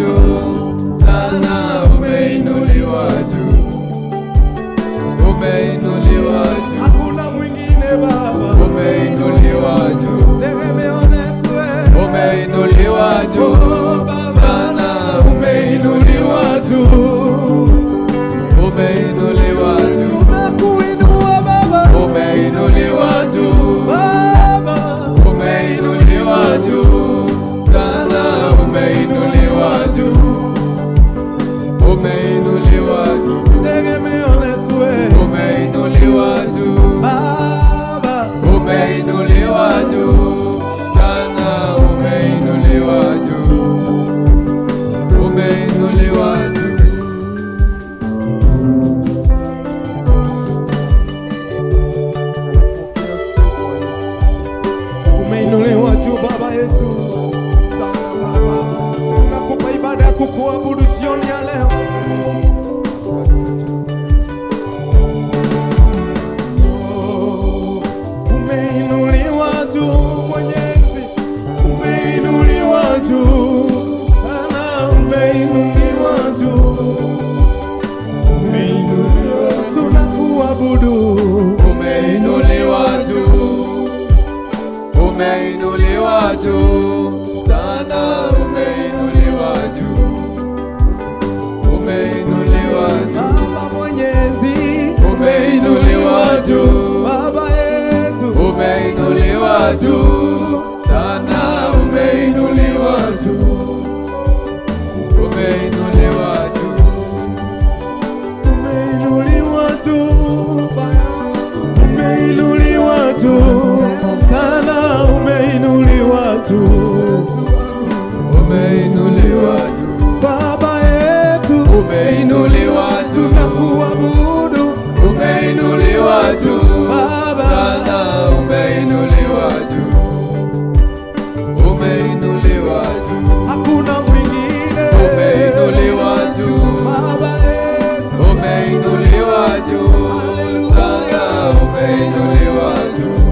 juu sana, umeinuliwa juu, umeinuliwa juu, Hakuna mwingine Baba, umeinuliwa juu, tegemeo letu wewe. Umeinuliwa juu Oh, Baba, sana, umeinuliwa juu. Umeinuliwa juu, Tunakuinua Baba, umeinuliwa juu, Baba, umeinuliwa juu sana, umeinuliwa juu, umeinuliwa juu, tegemeo letu wewe. Umeinuliwa juu, Baba, umeinuliwa juu sana, umeinuliwa juu, umeinuliwa juu. Umeinuliwa juu Baba yetu sana Baba, tunakupa ibada ya kukuabudu jioni ya leo. Oh, umeinuliwa juu Mwenyezi, umeinuliwa juu sana, umeinuliwa juu, umeinuliwa, tunakuabudu. Umeinuliwa juu, umeinuliwa juu sana, umeinuliwa juu, umeinuliwa juu, Baba Mwenyezi, umeinuliwa juu, Baba yetu, umeinuliwa juu sana, umeinuliwa juu, umeinuliwa juu, umeinuliwa juu, umeinuliwa juu sana, umeinuliwa juu, umeinuliwa juu, Baba yetu, umeinuliwa juu, tunakuabudu umeinuliwa juu Baba, sana, umeinuliwa juu, umeinuliwa juu, hakuna mwingine, umeinuliwa juu, Baba yetu, umeinuliwa juu Haleluya. Sana, umeinuliwa juu,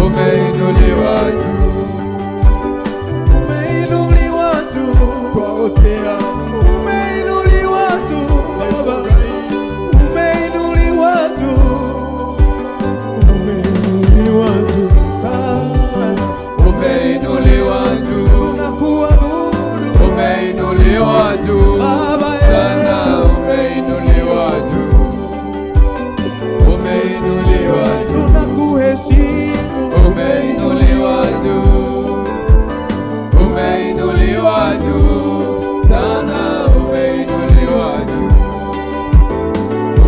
umeinuliwa juu, Umeinuliwa juu, twaotea umeinuliwa juu Baba, umeinuliwa juu, umeinuliwa juu sana, umeinuliwa juu, tunakuabudu umeinuliwa juu Baba sana, yetu, umeinuliwa juu, umeinuliwa juu, tunakuheshimu, umeinuliwa juu, umeinuliwa juu sana, umeinuliwa juu,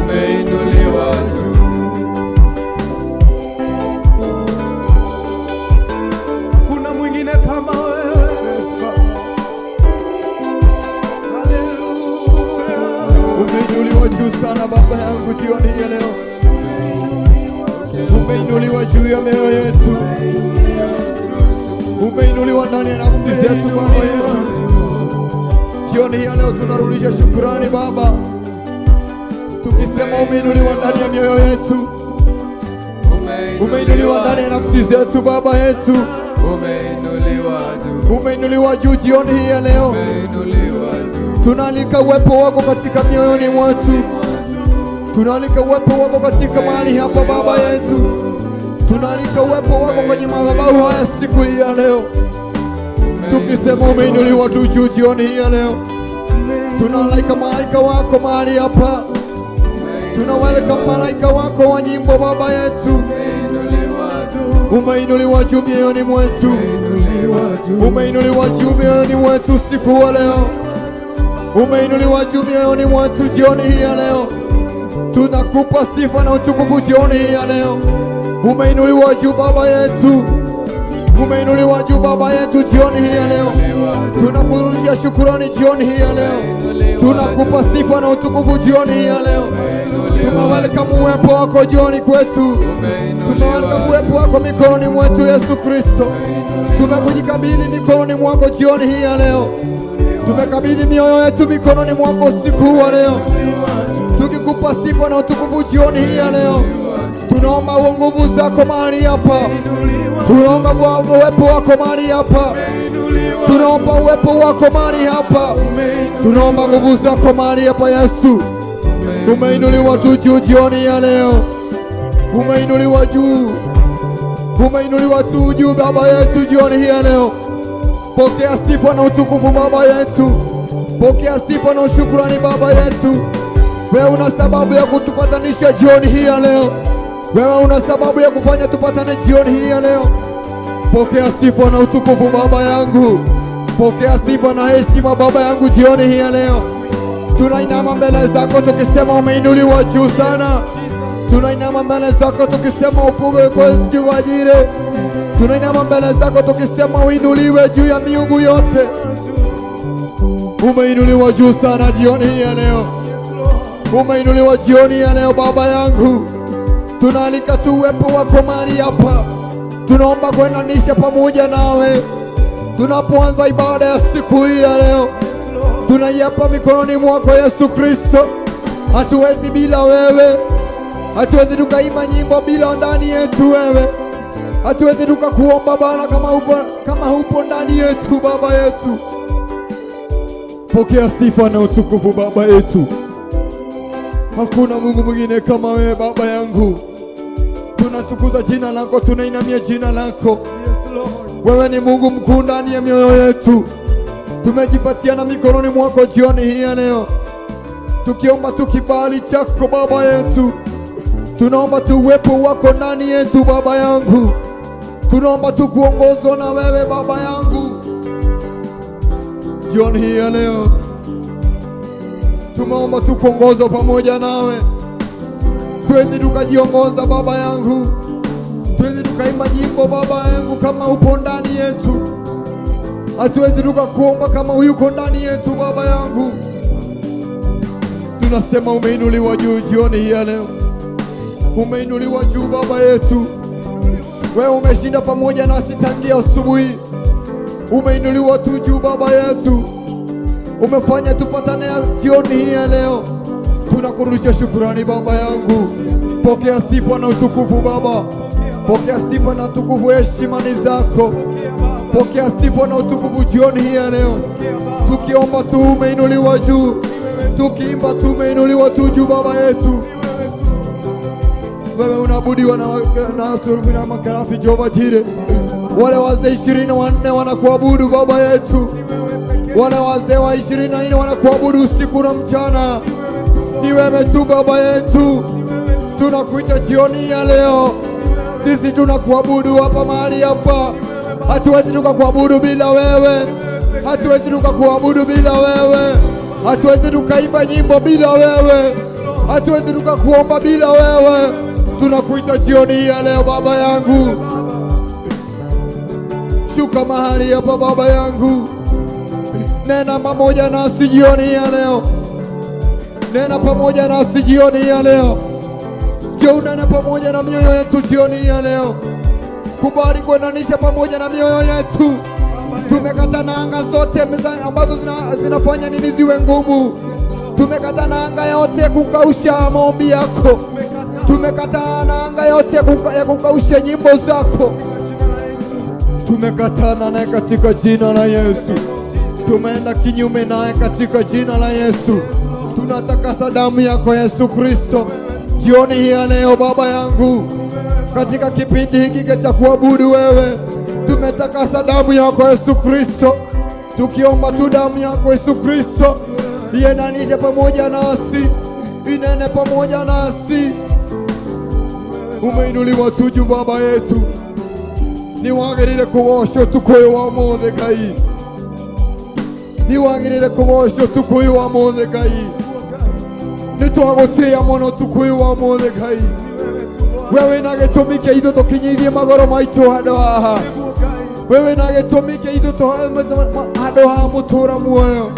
umeinuliwa juu, hakuna mwingine kama wewe. Haleluya. Umeinuliwa juu sana Baba yangu jioni hii ya leo, umeinuliwa juu ya mioyo yetu, umeinuliwa ndani ya nafsi zetu Baba yetu. Jioni hii ya leo tunarudisha shukurani Baba, tukisema umeinuliwa ndani ya mioyo yetu, umeinuliwa ndani ya nafsi zetu Baba yetu, Umeinuliwa juu, umeinuliwa juu jioni hii ya leo. Umeinuliwa juu, Tunaalika uwepo wako katika mioyoni mwetu, tunaalika uwepo wako katika mahali hapa Baba yetu, tunaalika uwepo wako kwenye madhabahu haya siku hii ya leo, tukisema umeinuliwa tu juu jioni hii ya leo. Tunaalika malaika wako mahali hapa, tunawalika malaika wako wa nyimbo Baba yetu, Umeinuliwa juu, umeinuliwa juu mioyoni mwetu, umeinuliwa juu, umeinuliwa juu mioyoni mwetu usiku wa leo, umeinuliwa juu mioyoni mwetu jioni hii ya leo. Tunakupa sifa na utukufu jioni hii ya leo. Umeinuliwa juu Baba yetu, umeinuliwa juu Baba yetu jioni hii ya leo. Tunakurudishia shukurani jioni hii ya leo, tunakupa sifa na utukufu jioni hii ya leo. Tumewalika uwepo wako jioni kwetu, tumewalika uwepo wako mikononi mwetu Yesu Kristo. Tumekujikabidhi mikononi mwako jioni hii ya leo, tumekabidhi mioyo yetu mikononi mwako usiku huu wa leo, tukikupa sifa na utukufu jioni hii ya leo. Tunaomba nguvu zako mahali hapa, tunaomba uwepo wako mahali hapa. Tunaomba uwepo wako mahali hapa, tunaomba nguvu zako mahali hapa Yesu. Umeinuliwa tu juu jioni ya leo, umeinuliwa juu, umeinuliwa tu juu Baba yetu jioni hii ya leo. Pokea sifa na utukufu Baba yetu, pokea sifa na shukrani Baba yetu. Wewe una sababu ya kutupatanisha jioni hii ya leo. Wewe una sababu ya kufanya tupatane jioni hii ya leo. Pokea sifa na utukufu Baba yangu, pokea sifa na heshima Baba yangu jioni hii ya leo. Tunainama mbele zako tukisema umeinuliwa juu sana. Tunainama mbele zako tukisema upugwe kwa Jire. Tunainama mbele zako tukisema uinuliwe juu ya miungu yote. Umeinuliwa juu sana jioni hii ya leo. Umeinuliwa jioni ya leo Baba yangu. Tunaalika tu uwepo wako mahali hapa. Tunaomba kuendanisha pamoja nawe tunapoanza ibada ya siku hii ya leo. Tunaiapa mikononi mwako Yesu Kristo. Hatuwezi bila wewe, hatuwezi tukaimba nyimbo bila ndani yetu wewe, hatuwezi tukakuomba Bwana kama hupo ndani yetu Baba yetu. Pokea sifa na utukufu Baba yetu. Hakuna Mungu mwingine kama wewe Baba yangu. Tunatukuza jina lako, tunainamia jina lako. Yes, Lord. Wewe ni Mungu mkuu ndani ya mioyo yetu. Tumejipatiana mikononi mwako jioni hii ya leo, tukiomba tu kibali chako Baba yetu. Tunaomba tu uwepo wako ndani yetu Baba yangu. Tunaomba tu kuongozwa na wewe Baba yangu. Jioni hii ya leo tumeomba tu kuongozwa pamoja nawe. Tuwezi tukajiongoza Baba yangu, tuwezi tukaimba nyimbo Baba yangu kama upo ndani yetu. Hatuwezi tukakuomba kama huyuko ndani yetu Baba yangu. Tunasema umeinuliwa juu jioni hii ya leo, umeinuliwa juu Baba yetu. Wewe umeshinda pamoja nasi tangia asubuhi, umeinuliwa tu juu Baba yetu, umefanya tupatane jioni hii ya leo. Tunakurudisha shukurani Baba yangu. Pokea sifa na utukufu Baba, pokea sifa na utukufu, heshima ni zako. Pokea sifa na utukufu jioni hii ya leo, tukiomba tu umeinuliwa juu, tukiimba tu umeinuliwa tu juu Baba yetu. Wewe unaabudiwa na surufi na makarafi Jehova Jire. Wale wazee 24 wanakuabudu Baba yetu, wale wazee wa 24 wanakuabudu usiku na mchana. Ni wewe tu Baba yetu, tunakuita jioni ya leo. Sisi tunakuabudu hapa mahali hapa, hatuwezi tukakuabudu bila wewe, hatuwezi tukakuabudu bila wewe, hatuwezi tukaimba nyimbo bila wewe, hatuwezi tukakuomba bila wewe. Tunakuita jioni hii ya leo Baba yangu, shuka mahali hapa Baba yangu, nena pamoja nasi jioni hii ya leo, nena pamoja nasi jioni hii ya leo. Njoo unene pamoja na mioyo yetu jioni hii ya leo. Kubali kuendanisha pamoja na mioyo yetu. Tumekata na anga zote ambazo zinafanya nini ziwe ngumu. Tumekata na anga yote ya kukausha maombi yako. Tumekata na anga yote ya kukausha nyimbo zako. Tumekatana naye katika jina la Yesu. Tumeenda kinyume naye katika jina la Yesu. Tunatakasa damu yako Yesu Kristo jioni hii ya leo Baba yangu, katika kipindi hiki cha kuabudu wewe, tumetakasa damu yako Yesu Kristo, tukiomba tu damu yako Yesu Kristo iendanishe pamoja nasi, inene pamoja nasi. Umeinuliwa tu juu Baba yetu, niwagĩrĩire kũgocwo ũtukũ ũyũ wa ũmũthĩ Ngai, niwagĩrĩire kũgocwo ũtukũ ũyũ wa ũmũthĩ Ngai, nĩtwagũtĩĩa mũno ũtukũ ũyũ wa ũmũthĩ Ngai. Wewe na gĩtũmi kĩa ithuĩ tũkinyithie magũrũ maitũ handũ haha, wewe na gĩtũmi kĩa ithuĩ handũ haha mũtũra muoyo,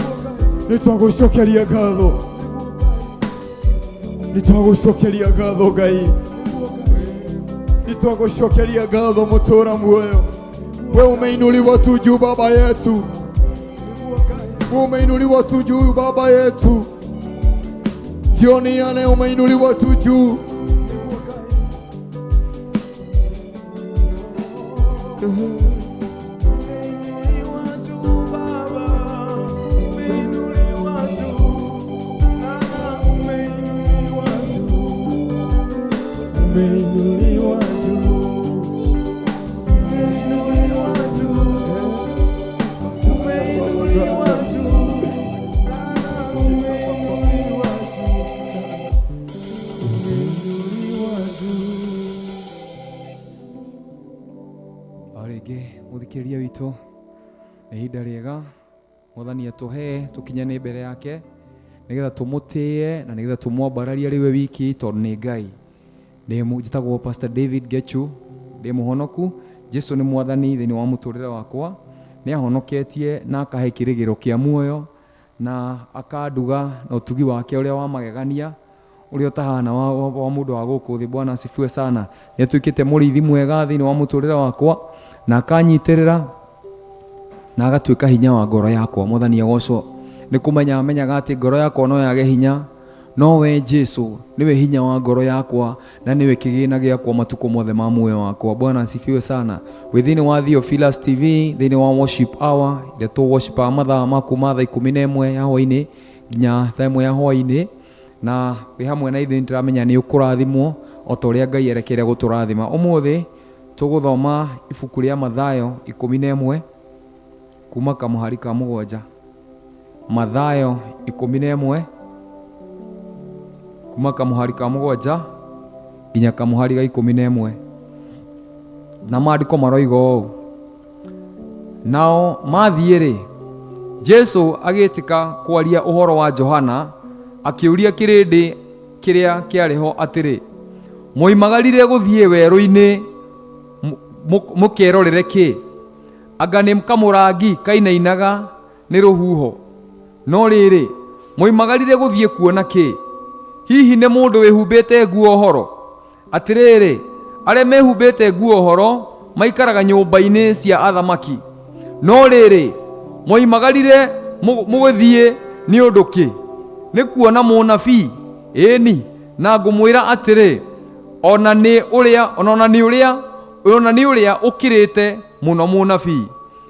nĩtwagũcokeria ngatho, nĩtwagũcokeria ngatho Ngai, nĩtwagũcokeria ngatho mũtũra muoyo. Wewe umeinuliwa tu juu Baba yetu, umeinuliwa tu juu Baba yetu. Jioni ya leo umeinuliwa tu juu. Witũ, nĩ ihinda rĩega Mwathani atũhe tũkinyane mbere yake nĩgetha tũmũtĩe na nĩgetha tũmwambararie arĩ we wiki tondũ nĩ Ngai. Njĩtagwo Pastor David Gechu, ndĩ mũhonoku. Jesu nĩ Mwathani thĩinĩ wa mũtũrĩre wakwa, nĩ ahonoketie na akahe kĩrĩgĩrĩro kĩa muoyo na akanduga na ũtugi wake ũrĩa wa magegania ũrĩa ũtahana wa, wa, wa mũndũ wa gũkũ thĩ. Bwana asifiwe sana. Nĩ atuĩkĩte mũrĩithi mwega thĩinĩ wa mũtũrĩre wakwa na akanyitĩrĩra na agatuĩka hinya wa ngoro yakwa. Mwathani agocwo. Nĩ kũmenya menyaga atĩ ngoro yakwa no yage hinya, no we Jesu nĩwe hinya wa ngoro yakwa na nĩwe kĩgĩna gĩakwa matukũ mothe ma muoyo wakwa. Bwana asifiwe sana. Wĩ thĩinĩ wa Theophilus TV, thĩinĩ wa worship hour ĩrĩa tũ worshipaga mathaa ma kuma thaa 11 ya hwainĩ nginya thaa 1 ya hwainĩ, na wĩ hamwe na ithuĩ nĩndĩramenya nĩ ũkũrathimwo o ta ũrĩa Ngai erekeire gũtũrathima. Ũmũthĩ tũgũthoma ibuku rĩa Mathayo 11 kuma kamũhari ka 7. Mathayo 11 kuma kamũhari ka 7 nginya kamũhari ga 11, na maandĩko maroiga ũũ: Nao mathiĩ-rĩ, Jesu agĩtĩka kwaria ũhoro wa Johana, akĩũria kĩrĩndĩ kĩrĩa kĩarĩ ho atĩrĩ, Mwoimagarire gũthiĩ werũ-inĩ mũkerorere kĩ? Anga nĩ kamũrangi kainainaga nĩ rũhuho? No rĩrĩ, mwoimagarire gũthiĩ kuona kĩ? Hihi nĩ mũndũ wĩhumbĩte nguo horo? Atĩrĩrĩ, arĩa mehumbĩte nguo horo maikaraga nyũmba-inĩ cia athamaki. No rĩrĩ, mwoimagarire mũgĩthiĩ nĩ ũndũ kĩ? Nĩ kuona mũnabii? Ĩĩ-ni, na ngũmwĩra atĩrĩ, o na nĩ ũrĩa, o na nĩ ũrĩa, o na nĩ ũrĩa ũkĩrĩte mũno mũnabii.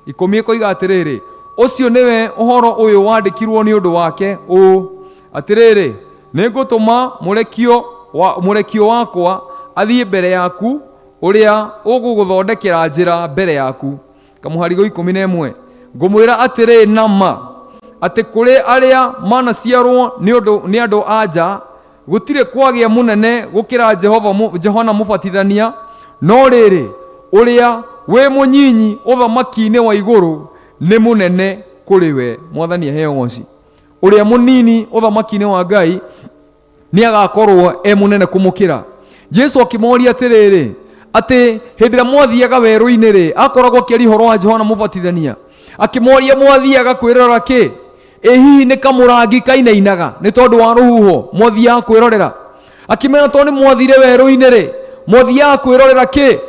10 ĩkoiga atĩrĩrĩ, ũcio nĩwe ũhoro ũyũ wandĩkirwo nĩ ũndũ wake ũũ, atĩrĩrĩ, nĩngũtũma mũrekio wa, mũrekio wakwa athiĩ mbere yaku, ũrĩa ũgũgũthondekera njĩra mbere yaku. Kamũharigo 11, ngũmwĩra atĩrĩ na ma, atĩ kũrĩ arĩa manaciarwo nĩ ũndũ nĩ andũ a nja, gũtirĩ kwagĩa mũnene gũkĩra Jehova Johana Mũbatithania, no rĩrĩ, ũrĩa wĩ mũnyinyi ũthamaki-inĩ wa igũrũ nĩ mũnene kũrĩ we. Mwathani aheo ũgoci. Ũrĩa mũnini ũthamaki-inĩ wa Ngai nĩ agakorwo e mũnene kũmũkĩra. Jesu akĩmoria atĩrĩrĩ, atĩ hĩndĩ ĩrĩa mwathiaga werũ-inĩ rĩ, akoragwo akĩaria ũhoro wa Johana Mũbatithania, akĩmoria mwathiaga kwĩrora kĩ? Ĩ hihi nĩ kamũrangi kainainaga nĩ tondũ wa rũhuho mwathiaga kwĩrorera? Akĩmera tondũ nĩ mwathire werũ-inĩ rĩ, mwathiaga kwĩrorera kĩ?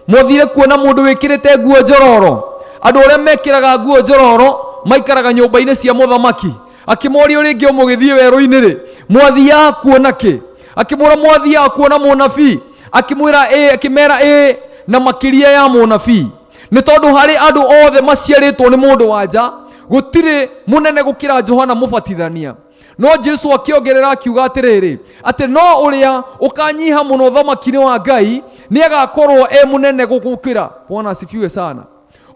Mwathire kuona mũndũ wĩkĩrĩte nguo njororo? Andũ arĩa mekĩraga nguo njororo maikaraga nyũmba-inĩ cia mũthamaki. Akĩmoria rĩngĩ, o mũgĩthiĩ werũ-inĩ rĩ, mwathiaga kuona kĩ? Akĩmwĩra mwathiaga kuona mũnabii? Akĩmwĩra ĩ, akĩmera ĩ, na makĩria ya mũnabii. Nĩ tondũ harĩ andũ othe maciarĩtwo nĩ mũndũ wa nja, gũtirĩ mũnene gũkĩra Johana Mũbatithania. No Jesu akĩongerera akiuga atĩrĩrĩ, atĩ no ũrĩa ũkanyiha mũno ũthamaki-inĩ wa Ngai nĩ agakorwo e mũnene gũgũkĩra. Bwana asifiwe sana.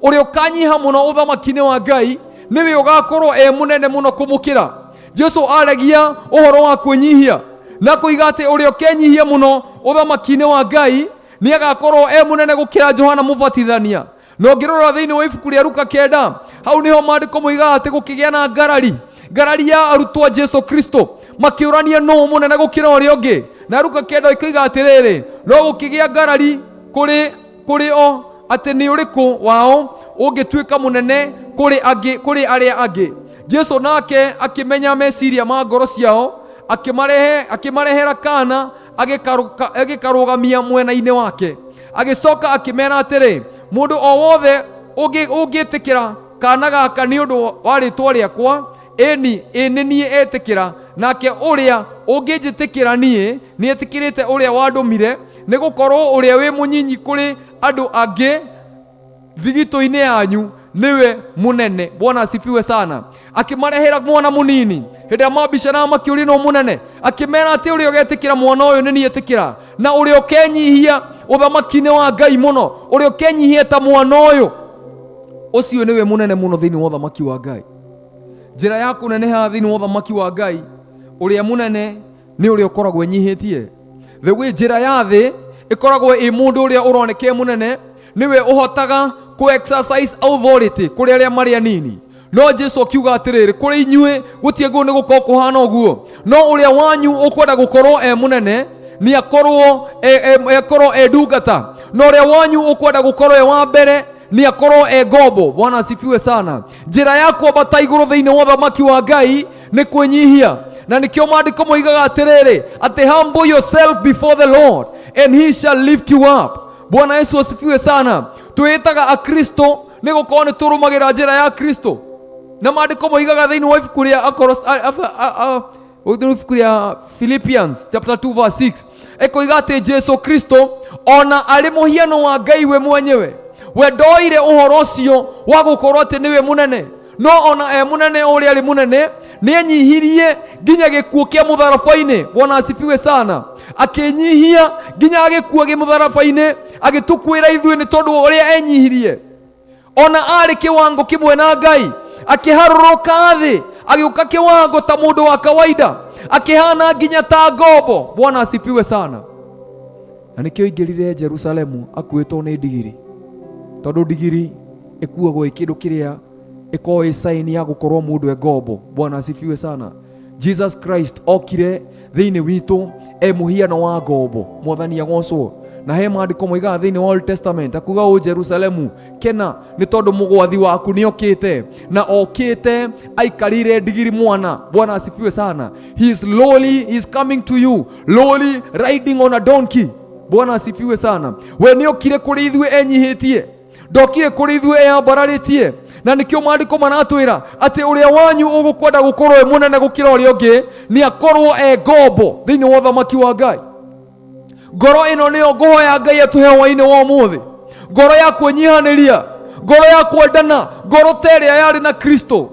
Ũrĩa ũkanyiha mũno ũthamaki-inĩ wa Ngai nĩwe ũgakorwo e mũnene mũno kũmũkĩra. Jesu aragia ũhoro wa kwĩnyihia na kũiga atĩ ũrĩa ũkenyihia mũno ũthamaki-inĩ wa Ngai nĩ agakorwo e mũnene gũkĩra Johana Mũbatithania. Na ũngĩrora thĩinĩ wa ibuku rĩa Luka 9, hau nĩho maandĩko moigaga atĩ gũkĩgĩa na ngarari, ngarari ya arutwo a Jesu Kristo, makĩũrania nũũ mũnene gũkĩra ũrĩa ũngĩ. Na Luka 9 ĩkoiga atĩrĩrĩ, no gũkĩgĩa ngarari kũrĩ kũrĩ o atĩ nĩ ũrĩkũ wao ũngĩtuĩka mũnene kũrĩ angĩ, kũrĩ arĩa angĩ. Jesu nake akĩmenya meciria ma ngoro ciao, akĩmarehe akĩmarehera kaana agĩkarũgamia mwena-inĩ wake. Agĩcoka akĩmera atĩrĩ, mũndũ o wothe ũngĩtĩkĩra kaana gaka nĩ ũndũ wa rĩĩtwa rĩakwa, ĩni, ĩ nĩ niĩ etĩkĩra, nake ũrĩa ũngĩnjĩtĩkĩra niĩ, nĩ etĩkĩrĩte ũrĩa wandũmire. Nĩ gũkorwo ũrĩa wĩ mũnyinyi kũrĩ andũ angĩ thigitũ-inĩ yanyu nĩwe mũnene. Bwana asifiwe sana. Akĩmarehera mwana mũnini, hĩndĩ ĩrĩa mambicanaga makĩũria nũ mũnene, akĩmera atĩ ũrĩa ũgetĩkĩra mwana ũyũ nĩ niĩ etĩkĩra, na ũrĩa ũkenyihia ũthamaki-inĩ wa Ngai mũno, ũrĩa ũkenyihia ta mwana ũyũ, ũcio nĩwe mũnene mũno thĩinĩ wa ũthamaki wa Ngai. Njĩra ya kũneneha thĩinĩ wa ũthamaki wa Ngai, ũrĩa mũnene nĩ ũrĩa ũkoragwo enyihĩtie. The way njĩra ya thĩ ĩkoragwo ĩ mũndũ ũrĩa ũroneka e mũnene, Nĩwe ũhotaga kũ exercise authority kũrĩ arĩa marĩ anini. No Jesu akiuga atĩrĩrĩ, kũrĩ inyuĩ gũtiagĩrĩirwo nĩ gũkorwo kũhana ũguo, no ũrĩa wanyu ũkwenda gũkorwo e mũnene nĩ akorwo akorwo e ndungata, na ũrĩa wanyu ũkwenda gũkorwo e wa mbere nĩ akorwo e ngombo. Bwana asifiwe sana. Njĩra ya kwambata igũrũ thĩinĩ wa ũthamaki wa Ngai nĩ kwĩnyihia, na nĩkĩo maandĩko moigaga atĩrĩrĩ, atĩ humble yourself before the Lord and he shall lift you up. Bwana Yesu asifiwe sana. Twĩĩtaga Akristo nĩ gũkorwo nĩ tũrũmagĩra njĩra ya Kristo, na maandĩko moigaga thĩinĩ wa ibuku rĩa ibuku rĩa Philippians chapter 2 verse 6 ĩkoiga atĩ Jesu Kristo ona arĩ mũhiano wa Ngai we mwenyewe, we ndoire ũhoro ũcio wa gũkorwo atĩ nĩwe mũnene, no ona e mũnene ũrĩa arĩ mũnene nĩ enyihirie nginya gĩkuũ kĩa mũtharaba-inĩ. Bwana asifiwe sana. Akĩnyihia nginya agĩkua gĩ mũtharaba-inĩ, agĩtũkuĩra ithuĩ nĩ tondũ wa ũrĩa enyihirie. Ona arĩ kĩwango kĩmwe na Ngai, akĩharũrũka thĩ, agĩũka kĩwango ta mũndũ wa kawaida, akĩhana nginya ta ngombo. Bwana asifiwe sana. Na nĩkĩo aingĩrire Jerusalemu akuĩtwo nĩ ndigiri, tondũ ndigiri ĩkuagwo ĩ kĩndũ kĩrĩa ĩkoragwo ĩ sign ya gũkorwo mũndũ e ngombo. Bwana asifiwe sana. Jesus Christ okire thĩinĩ witũ e mũhiano wa ngombo. Mwathani agocwo. Na he maandĩko moigaga thĩinĩ wa Old Testament akuga ũũ, Jerusalemu kena nĩ tondũ mũgwathi waku nĩ okĩte, na okĩte aikarĩire ndigiri mwana. Bwana asifiwe sana. He is lowly, he is coming to you lowly, riding on a donkey. Bwana asifiwe sana. We nĩ okire kũrĩ ithuĩ enyihĩtie, ndokire kũrĩ ithuĩ eyambararĩtie. Na nĩkĩo maandĩko maratwĩra atĩ ũrĩa wanyu ũgũkwenda gũkorwo e mũnene gũkĩra ũrĩa ũngĩ nĩ akorwo e ngombo thĩinĩ wa ũthamaki wa Ngai. Ngoro ĩno nĩyo ngũhoya Ngai atũhe hwainĩ wa ũmũthĩ, ngoro ya kwĩnyihanĩria, ngoro ya kwendana, ngoro ta ĩrĩa yarĩ na Kristo.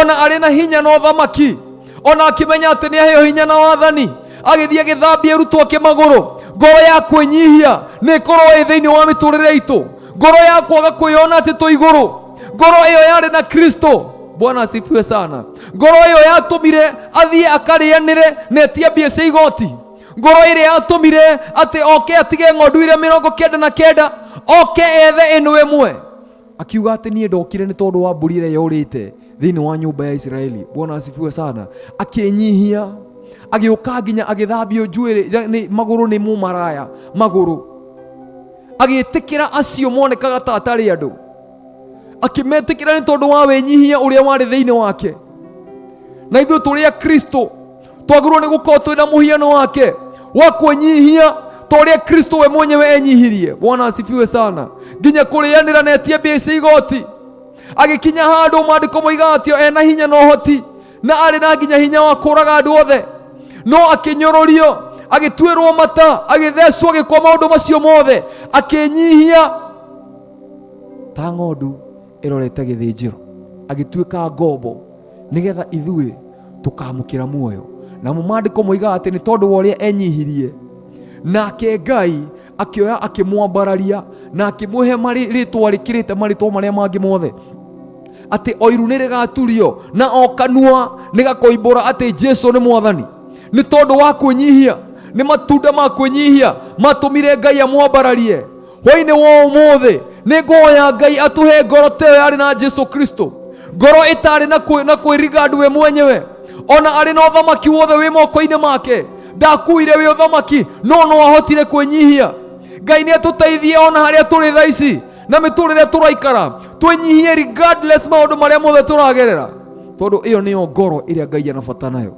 Ona arĩ na hinya na ũthamaki, ona akĩmenya atĩ nĩ aheo hinya na wathani, agĩthiĩ agĩthambia arutwo ake magũrũ. Ngoro ya kwĩnyihia nĩ ĩkorwo ĩ thĩinĩ wa mĩtũrĩre itũ, ngoro ya kwaga kwĩyona atĩ twĩ igũrũ, ngoro ĩyo yarĩ na Kristo. Bwana asifiwe sana. Ngoro ĩyo yatũmire athiĩ akarĩanĩre na etie mbia cia igoti, ngoro ĩrĩa yatũmire atĩ oke atige ng'ondu iria 99, oke ethe ĩno ĩmwe, akiuga atĩ niĩ ndokire nĩ tondũ wa mbũri ĩrĩa yorĩte thĩinĩ wa nyũmba ya Isiraeli. Bwana asifiwe sana. Akĩnyihia, agĩũka nginya agĩthambio njuĩrĩ nĩ magũrũ nĩ mũmaraya magũrũ, agĩtĩkĩra acio monekaga ta atarĩ andũ, akĩmetĩkĩra nĩ tondũ wa wĩnyihia ũrĩa warĩ thĩinĩ wake. Na ithuĩ tũrĩ a Kristo twagĩrĩirwo nĩ gũkorwo twĩ na mũhiano wake wa kwĩnyihia ta ũrĩa Kristo we mwenyewe enyihirie. Bwana asifiwe sana. Nginya kũrĩanĩra na etie mbia ici igoti, agĩkinya handũ maandĩko moigaga atĩ ena hinya na ũhoti na arĩ na nginya hinya wa kũraga andũ othe, no akĩnyũrũrio, agĩtuĩrwo mata, agĩthecwo, agĩkwo maũndũ macio mothe, akĩnyihia ta ng'ondu ĩrorete gĩthĩnjĩro, agĩtuĩka ngombo nĩgetha ithuĩ tũkamũkĩra muoyo. Namo maandĩko moigaga atĩ nĩ tondũ wa ũrĩa enyihirie, nake Ngai akĩoya akĩmwambararia na akĩmũhe rĩtwa rĩkĩrĩte marĩtwa marĩa mangĩ mothe, atĩ o iru nĩ rĩgaturio na o kanua nĩ gakoimbũra atĩ Jesu nĩ Mwathani. Nĩ tondũ wa kwĩnyihia, nĩ matunda ma kwĩnyihia matũmire Ngai amwambararie. Hwainĩ wa ũmũthĩ nĩ ngũhoya Ngai atũhe ngoro ta ĩyo yarĩ na Jesu Kristo, ngoro ĩtarĩ na kwĩriga andũ we mwenyewe, ona arĩ na ũthamaki wothe wĩ moko-inĩ make, ndakuire wĩ ũthamaki, no no ahotire kwĩnyihia. Ngai nĩ atũteithie ona harĩa tũrĩ thaa ici na mĩtũrĩre tũraikara, twĩnyihie regardless maũndũ marĩa mothe tũragerera, tondũ ĩyo nĩyo ngoro ĩrĩa Ngai ana bata nayo.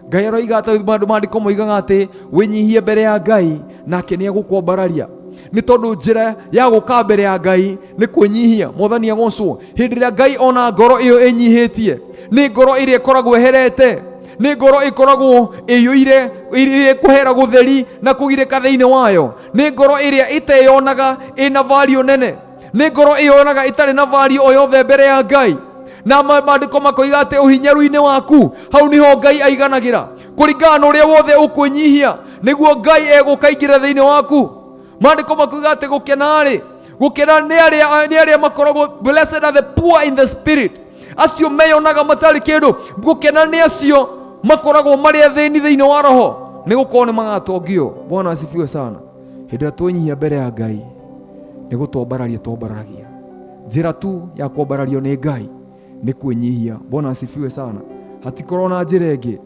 Ngai aroiga atĩ maandĩko moigaga atĩ wĩnyihie mbere ya Ngai nake nĩ egũkwambararia, nĩ tondũ njĩra ya gũka mbere ya Ngai nĩ kwĩnyihia. Mwathani agocwo. Hĩndĩ ĩrĩa Ngai ona ngoro ĩyo ĩnyihĩtie, nĩ ngoro ĩrĩa ĩkoragwo ĩherete, nĩ ngoro ĩkoragwo ĩiyũire ĩkũhera gũtheri na kũgirĩka thĩinĩ wayo, nĩ ngoro ĩrĩa ĩteyonaga ĩna value nene, nĩ ngoro ĩyonaga ĩtarĩ na value o yothe mbere ya Ngai. Na maandĩko makoiga atĩ ũhinyaru-inĩ waku hau niho Ngai aiganagĩra, kũringana na ũrĩa wothe ũkwĩnyihia nĩguo Ngai egũkaingĩra thĩinĩ waku. Maandĩko makoiga atĩ gũkena-rĩ, gũkena nĩ arĩa makoragwo, blessed are the poor in the spirit, acio meyonaga matarĩ kĩndũ. Gũkena nĩ acio makoragwo marĩ athĩni thĩinĩ wa roho, nĩ gũkorwo nĩ magatongio. Bwana asifiwe sana. Hĩndĩ ĩrĩa twenyihia mbere ya Ngai, Nĩ gũtwambararia twambararagia. Njĩra tu ya kwambarario nĩ Ngai nĩ kwĩnyihia. Bwana asifiwe sana. Hatikorwo na njĩra ĩngĩ.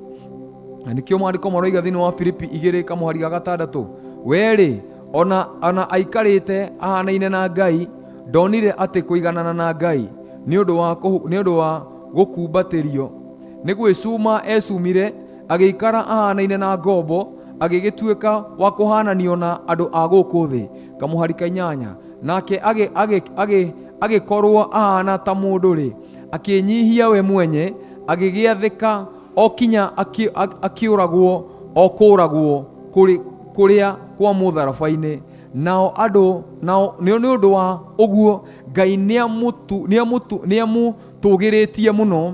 Na nĩkĩo maandĩko maroiga thĩinĩ wa Filipi igĩrĩ kamũhari ga gatandatũ, werĩ ona aikarĩte ahanaine na Ngai, ndonire atĩ kũiganana na Ngai nĩ ũndũ wa gũkumbatĩrio. Nĩ gwĩcuma ecumire, agĩikara ahanaine na ngombo, agĩgĩtuĩka wa kũhananio na andũ a gũkũ thĩ. Kamũhari ka inyanya, nake agĩkorwo ahana ta mũndũ rĩ, akĩnyihia we mwenye, agĩgĩathĩka o kinya akĩũragwo o kũragwo kũrĩa kwa mũtharaba-inĩ. Nao andũ nao nĩ ũndũ wa ũguo Ngai nĩamũtũgĩrĩtie mũno,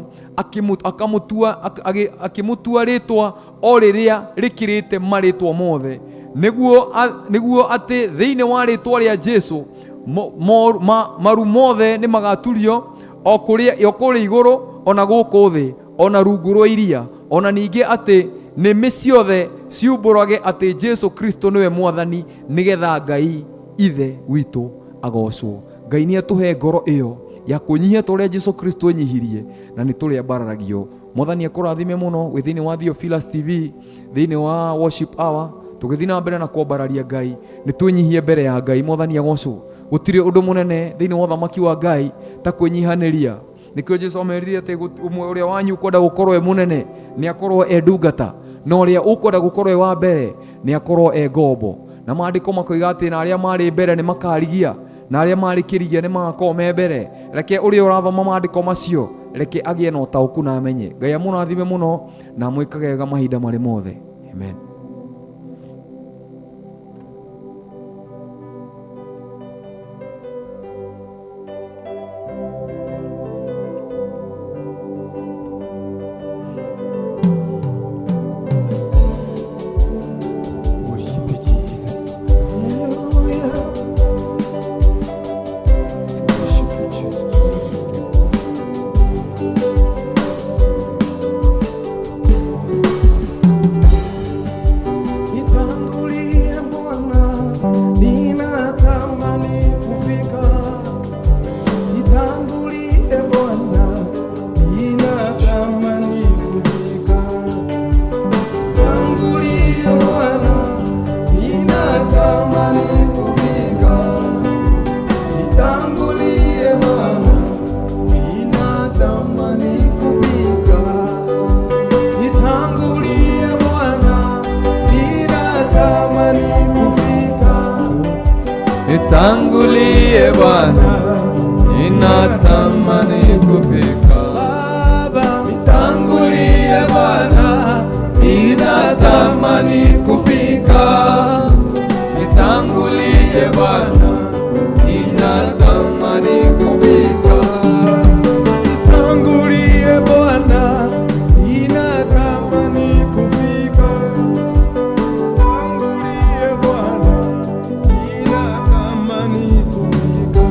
akĩmũtua rĩtwa o rĩrĩa rĩkĩrĩte marĩtwa mothe, nĩguo atĩ thĩinĩ wa rĩtwa rĩa Jesũ maru mothe nĩ magaturio o kũrĩa igũrũ ona gũkũ thĩ ona rungu rwa iria, ona ningĩ atĩ nĩmĩ ciothe ciumbũrage atĩ Jesũ Kristo nĩwe Mwathani, nĩgetha Ngai Ithe witũ agocwo. Ngai nĩ atũhe ngoro ĩyo ya kwĩnyihia ta ũrĩa Jesũ Kristo enyihirie, na nĩ tũrĩambararagio. Mwathani akũrathime mũno wĩ thĩinĩ wa Theophilus TV, thĩinĩ wa worship hour, tũgĩthiĩ na mbere na kwambararia Ngai. Nĩ twĩnyihie mbere ya Ngai. Mwathani agocwo. Gũtirĩ ũndũ mũnene thĩinĩ wa ũthamaki wa Ngai ta kwĩnyihanĩria. Nĩkĩo Jesũ amerire atĩ ũmwe ũrĩa wanyu ũkwenda gũkorwo e mũnene nĩ akorwo e ndungata, na ũrĩa ũkwenda gũkorwo e wa mbere nĩ akorwo e ngombo. Na maandĩko makoiga atĩ na arĩa marĩ mbere nĩ makarigia, na arĩa marĩ kĩrigia nĩ magakorwo me mbere. Reke ũrĩa ũrathoma maandĩko macio, reke agĩe na ũtaũku na amenye. Ngai amũrathime mũno na amwĩkage wega mahinda marĩ mothe. Amen. Worship you, Jesus. Hallelujah. Worship you, Jesus. Nitangulie Bwana, ninatamani kufika. Nitangulie Bwana, ninatamani kufika. Nitangulie Bwana, ninatamani kufika. Nitangulie Bwana, ninatamani kufika. Nitangulie Bwana, ninatamani kufika. Nitangulie Bwana, ninatamani kufika. Baba, Nitangulie Bwana, ninatamani kufika. Nitangulie Bwana, ninatamani kufika. Nitangulie Bwana, ninatamani kufika. Nitangulie Bwana, ninatamani kufika.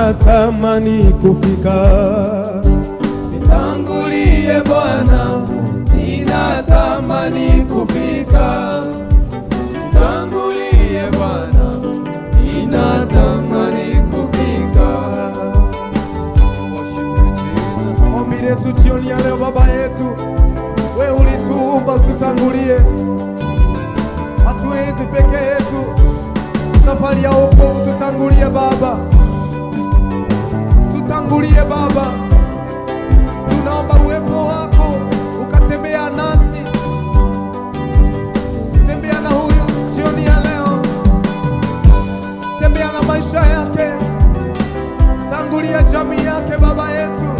Ninatamani kufika. Nitangulie Bwana, ninatamani kufika. Nitangulie Bwana, ninatamani kufika. Ombi letu jioni ya leo, Baba yetu, we ulituumba tutangulie, hatuwezi peke yetu. Safari ya wokovu tutangulie Baba, tutangulie Baba. Tunaomba uwepo wako ukatembea nasi, tembea na huyu jioni ya leo, tembea na maisha yake, tangulia jamii yake Baba yetu.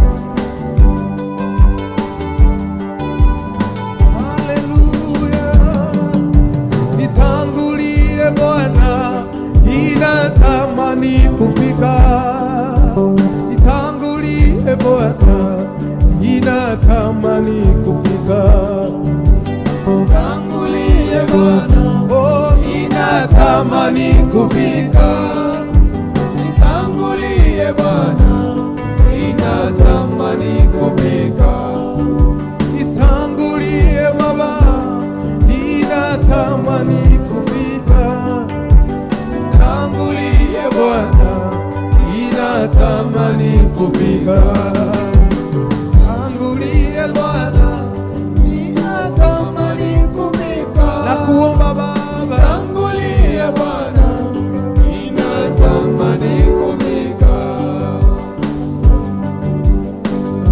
Haleluya. Nitangulie Bwana, ninatamani kufika. Nitangulie Bwana, ninatamani kufika. Tangulie Bwana, Oh, ninatamani kufika. Nitangulie Bwana, ninatamani kufika. nitangulie Baba, ninatamani kufika. Tangulie Bwana, ninatamani kufika. Tangulie Bwana, ninatamani kufika. Nakuomba Baba, Tangulie Bwana, ninatamani kufika.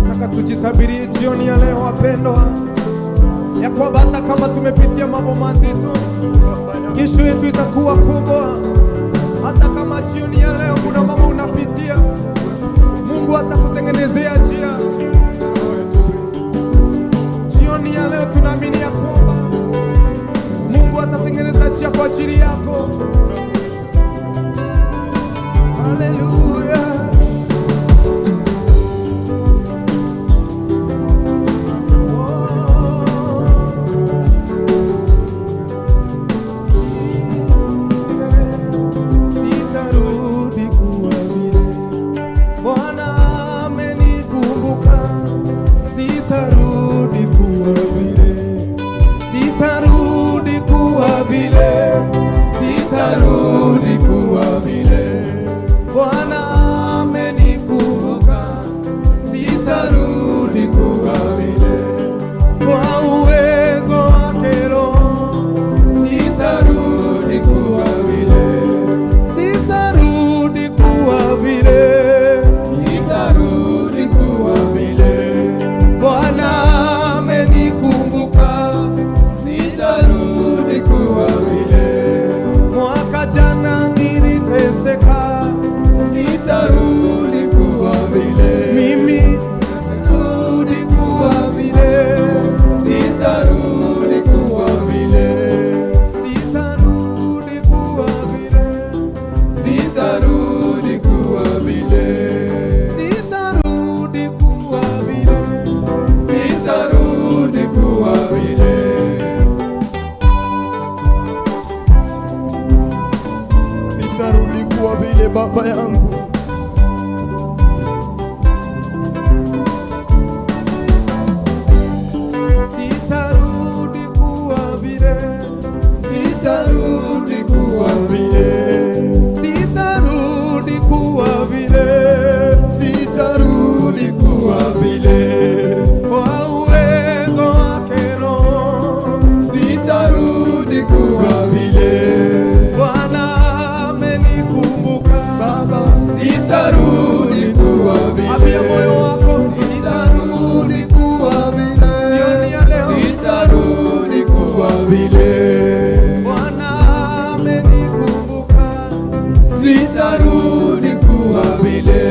nataka tujitabirie jioni ya leo wapendwa, ya kwamba hata kama tumepitia mambo mazito, kesho yetu itakuwa kubwa. Hata kama jioni ya leo kuna mambo unapitia, Mungu atakutengenezea njia. Jioni ya leo tunaamini ya kwamba Mungu atatengeneza njia kwa ajili yako. Haleluya. Sitarudi kuwa vile. Bwana amenikumbuka, sitarudi kuwa vile, sitarudi kuwa vile, Sitarudi kuwa vile. Bwana amenikumbuka, Sitarudi kuwa vile. kwa uwezo wake Roho, Sitarudi kuwa vile. sitarudi kuwa vile. Sitarudi kuwa vile. Bwana amenikumbuka, Sitarudi kuwa vile. mwaka jana niliteseka, Sitarudi kuwa vile. mimi Sitarudi kuwa kuwa vile, Sitarudi kuwa vile. sitarudi kuwa vile, Sitarudi kuwa vile. sitarudi kuwa vile. Sitarudi kuwa vile. Sitarudi kuwa vile baba yangu. Sitarudi kuwa vile, Sitarudi kuwa vile. sitarudi kuwa vile, Sitarudi kuwa vile. kwa uwezo wake Roho. Sitarudi kuwa vile. Bwana amenikumbuka. Baba, sitarudi kuwa vile. Ambia moyo wako, Sitarudi kuwa vile. Jioni ya leo. Sitarudi kuwa vile. Bwana amenikumbuka. Sitarudi kuwa vile.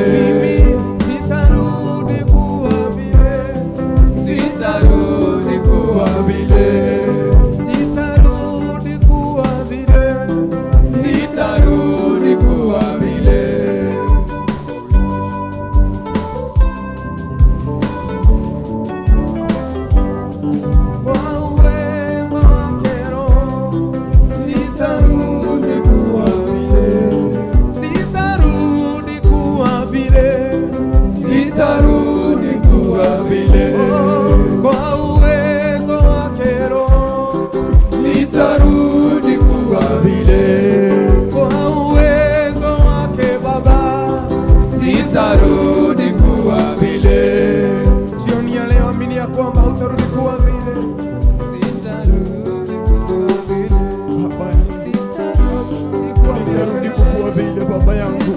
Mimi sitarudi kuwa vile, Sitarudi kuwa vile. sitarudi kuwa vile. Sitarudi kuwa vile. Kwa uwezo wake Roho, Sitarudi kuwa vile. sitarudi kuwa vile. Kwa uwezo wake Baba, Sitarudi kuwa vile. Jioni ya leo amini ya kwamba hutarudi kuwa vile. Baba, sitarudi kuwa vile baba yangu.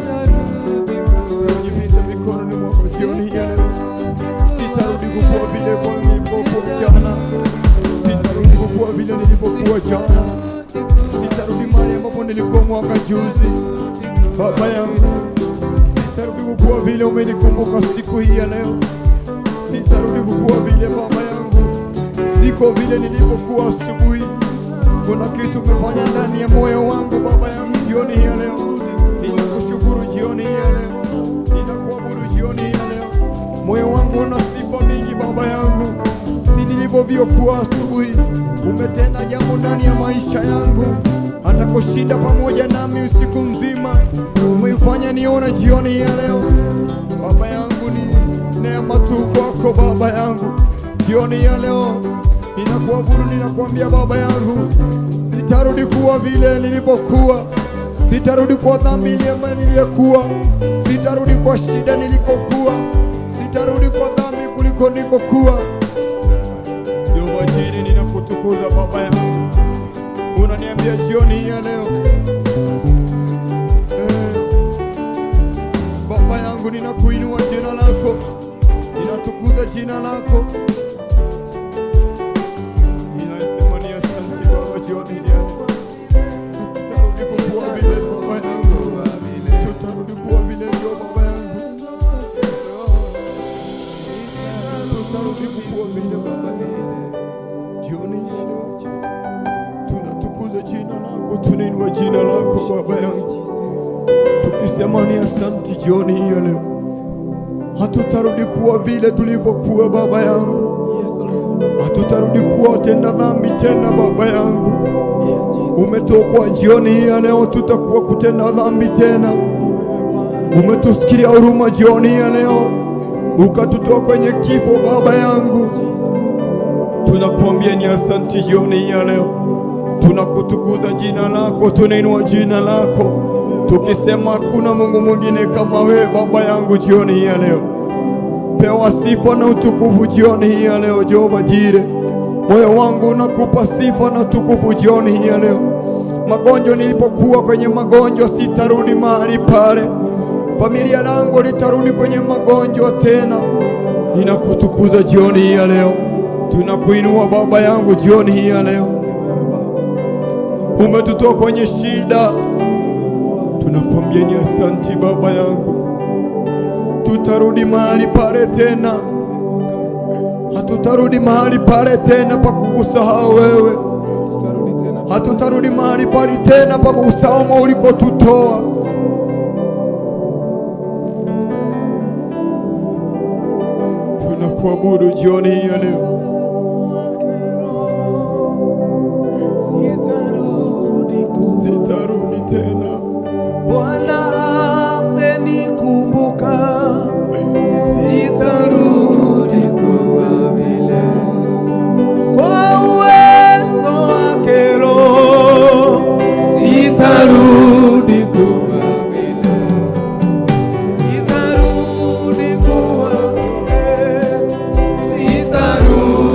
Najivita mikononi mwako jioni hii ya leo. Sitarudi kukuwa vile kwa nilivyokuwa jana. Sitarudi kukuwa vile nilivyokuwa jana. Sitarudi mahali ambapo nilikuwa mwaka juzi. Baba yangu, sitarudi kukuwa vile umenikumbuka siku hii ya leo. Sitarudi kukuwa vile baba yangu, siko vile nilivyokuwa asubuhi. Kuna kitu umefanya ndani ya moyo wangu baba yangu jioni hii ya leo. Ninakushukuru jioni hii ya leo, ninakuabudu jioni hii ya leo. Moyo wangu una sifa mingi baba yangu, si nilivyovyokuwa asubuhi. Umetenda jambo ndani ya maisha yangu, hata kushinda pamoja nami usiku mzima umeifanya nione jioni hii ya leo. Baba yangu, ni neema tu kwako baba yangu. Jioni ya leo ninakuabudu, ninakuambia baba yangu, sitarudi kuwa vile nilivyokuwa, sitarudi kwa dhambi ile ambayo niliyokuwa, sitarudi kwa shida nilikokuwa, sitarudi kwa dhambi kuliko nikokuwa. Jehova Jireh, ninakutukuza baba yangu, unaniambia jioni hii ya leo Baba yangu, ninakuinua jina lako, ninatukuza jina lako. Ninasema ni asante Baba jioni hii ya leo. Tutarudi kukuwa vile baba yangu, tutarudi kuwa vile ndio baba yangu, tutarudi kukuwa vile baba yangu. Jioni hii ya leo tunatukuza jina lako, tunainua jina lako baba yangu, tukisema ni asante jioni hii ya leo. Hatutarudi kuwa vile tulivyokuwa baba yangu, Yes, Lord. hatutarudi kuwa watenda dhambi tena baba yangu. Yes, Jesus. Umetuokoa jioni hii ya leo, tutakuwa kutenda dhambi tena. Ni wewe Bwana. Umetusikilia huruma jioni hii ya leo, ukatutoa kwenye kifo baba yangu. Tunakuambia ni asante jioni hii ya leo, tunakutukuza jina lako, tunainua jina lako, tukisema hakuna Mungu mwingine kama wewe baba yangu. Jioni hii ya leo, pewa sifa na utukufu jioni hii ya leo, Jehova Jireh. Moyo wangu unakupa sifa na utukufu jioni hii ya leo. Magonjwa, nilipokuwa kwenye magonjwa, sitarudi mahali pale. Familia langu litarudi kwenye magonjwa tena. Ninakutukuza jioni hii ya leo, tunakuinua baba yangu jioni hii ya leo. Umetutoa kwenye shida, tunakuambia ni asanti baba yangu. Tutarudi mahali pale tena, hatutarudi mahali pale tena pa kukusahau wewe, Tutarudi tena. hatutarudi mahali pale tena pa kukusahau ulikotutoa. Tunakuabudu jioni hii ya leo. Sitarudi kuwa. Sitarudi tena, Bwana amenikumbuka. Sitarudi kuwa vile. Kwa uwezo wake Roho, sitarudi kuwa vile. Sitarudi kuwa vile. Sitarudi.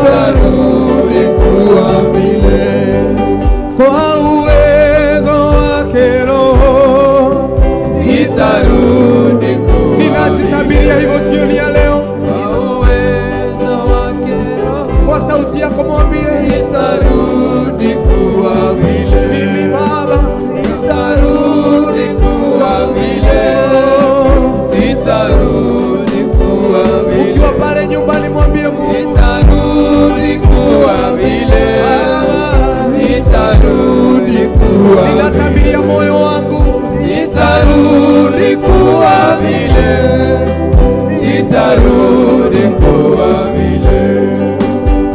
Sitarudi kuwa vile. Kwa uwezo wake Roho. Sitarudi kuwa. Ninajitabiria hivyo jioni ya leo. Kwa uwezo wake Roho. Kwa sauti yako mwambie, Sitarudi kuwa vile. Mimi Baba. Sitarudi kuwa vile. Sitarudi kuwa vile. Ukiwa pale nyumbani mwambie Mungu. Sitarudi kuwa vile. Sitarudi kuwa. Ninatabiria moyo wangu. Sitarudi kuwa vile. Sitarudi kuwa vile.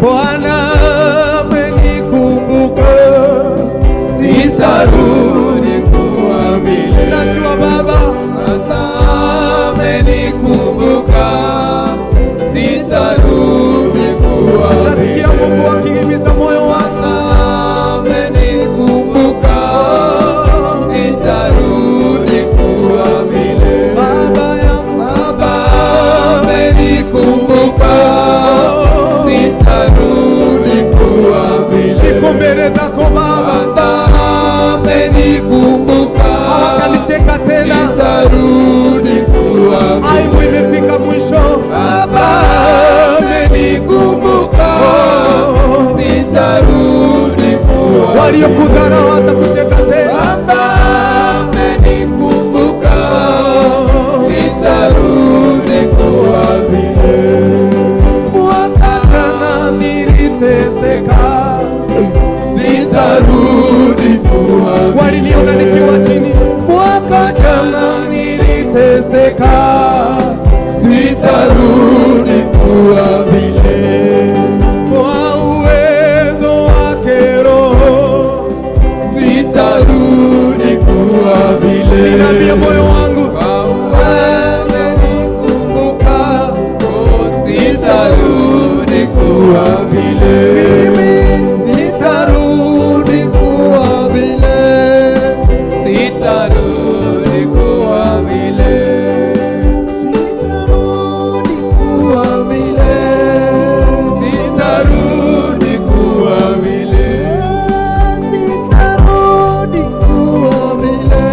Bwana amenikumbuka. Sitarudi kuwa vile. Najua Baba. Baba amenikumbuka. Sitarudi kuwa Nasikia vile. Mungu akihimiza moyo wangu. Amenikumbuka. Sitarudi kuwa vile. Baba yangu. Baba amenikumbuka. Sitarudi kuwa vile. Niko mbele zako Baba. Baba amenikumbuka. Hawatanicheka tena. Sitarudi kuwa vile. Aibu imefika mwisho. Baba amenikumbuka. Sitarudi kuwa vile. Waliokudharau hawatakucheka tena. Baba amenikumbuka. Sitarudi kuwa vile. Mwaka jana niliteseka. Sitarudi kuwa vile. Waliniona nikiwa chini. Mwaka jana niliteseka. Sitarudi kuwa vile. Kwa uwezo wake Roho. Sitarudi kuwa vile. Ninaambia moyo wangu. Kwa Amenikumbuka. Sitarudi kuwa vile. Mimi Sitarudi kuwa vile. Sitarudi kuwa vile. Sitarudi kuwa vile. Sitarudi kuwa vile. Sitarudi kuwa vile.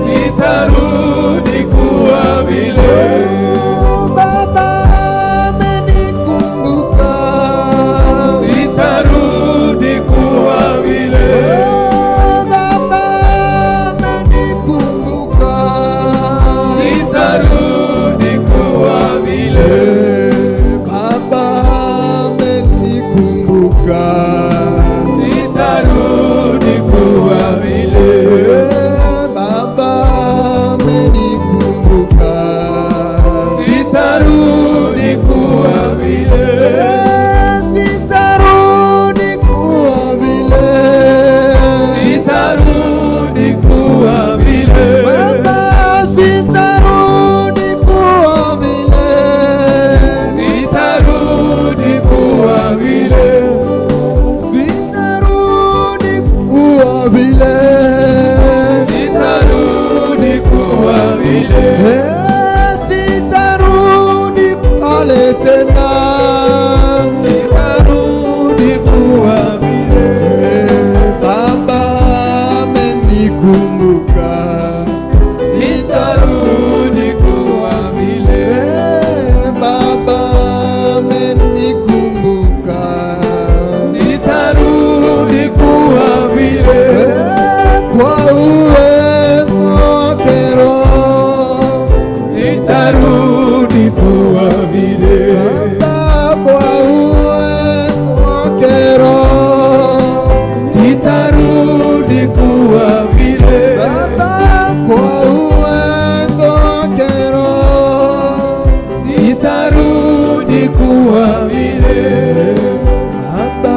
Sitarudi kuwa vile. Baba amenikumbuka. Sitarudi kuwa vile. Baba amenikumbuka. Sitarudi kuwa vile. Baba amenikumbuka. Sitarudi kuwa vile. Baba amenikumbuka. Sitarudi kuwa vile. Sitarudi kuwa vile. Sitarudi kuwa vile. Baba, sitarudi kuwa vile. Sitarudi kuwa vile. Sitarudi kuwa vile. Sitarudi kuwa vile. Sitarudi pale tena. Sitarudi kuwa vile. Baba amenikumbuka. Sitarudi kuwa vile. Baba amenikumbuka. Sitarudi kuwa vile. Kwa uwezo wake Roho. Sitarudi kuwa vile. Baba, kwa uwezo wake Roho. Sitarudi kuwa vile. Baba, kwa uwezo wake Roho. Sitarudi kuwa vile. Baba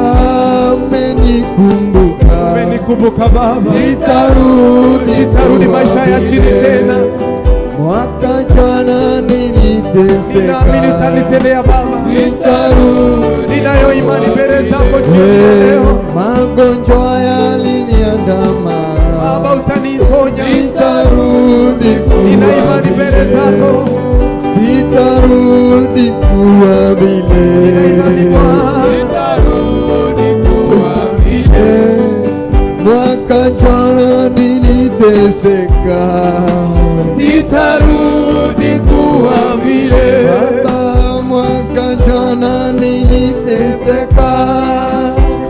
amenikumbuka. Amenikumbuka Baba. Sitarudi Sitarudi kuwa maisha ya chini vile. tena. Mwaka jana niliteseka. Ninaamini utanitendea Baba. Sitarudi Ninayo imani mbele zako jioni ya leo. Magonjwa yaliniandama. Baba utaniponya. Sitarudi kuwa Nina imani mbele vile. zako. Sitarudi kuwa Nina imani vile. Bwana. niliteseka, Sitarudi kuwa vile. Baba, mwaka jana niliteseka,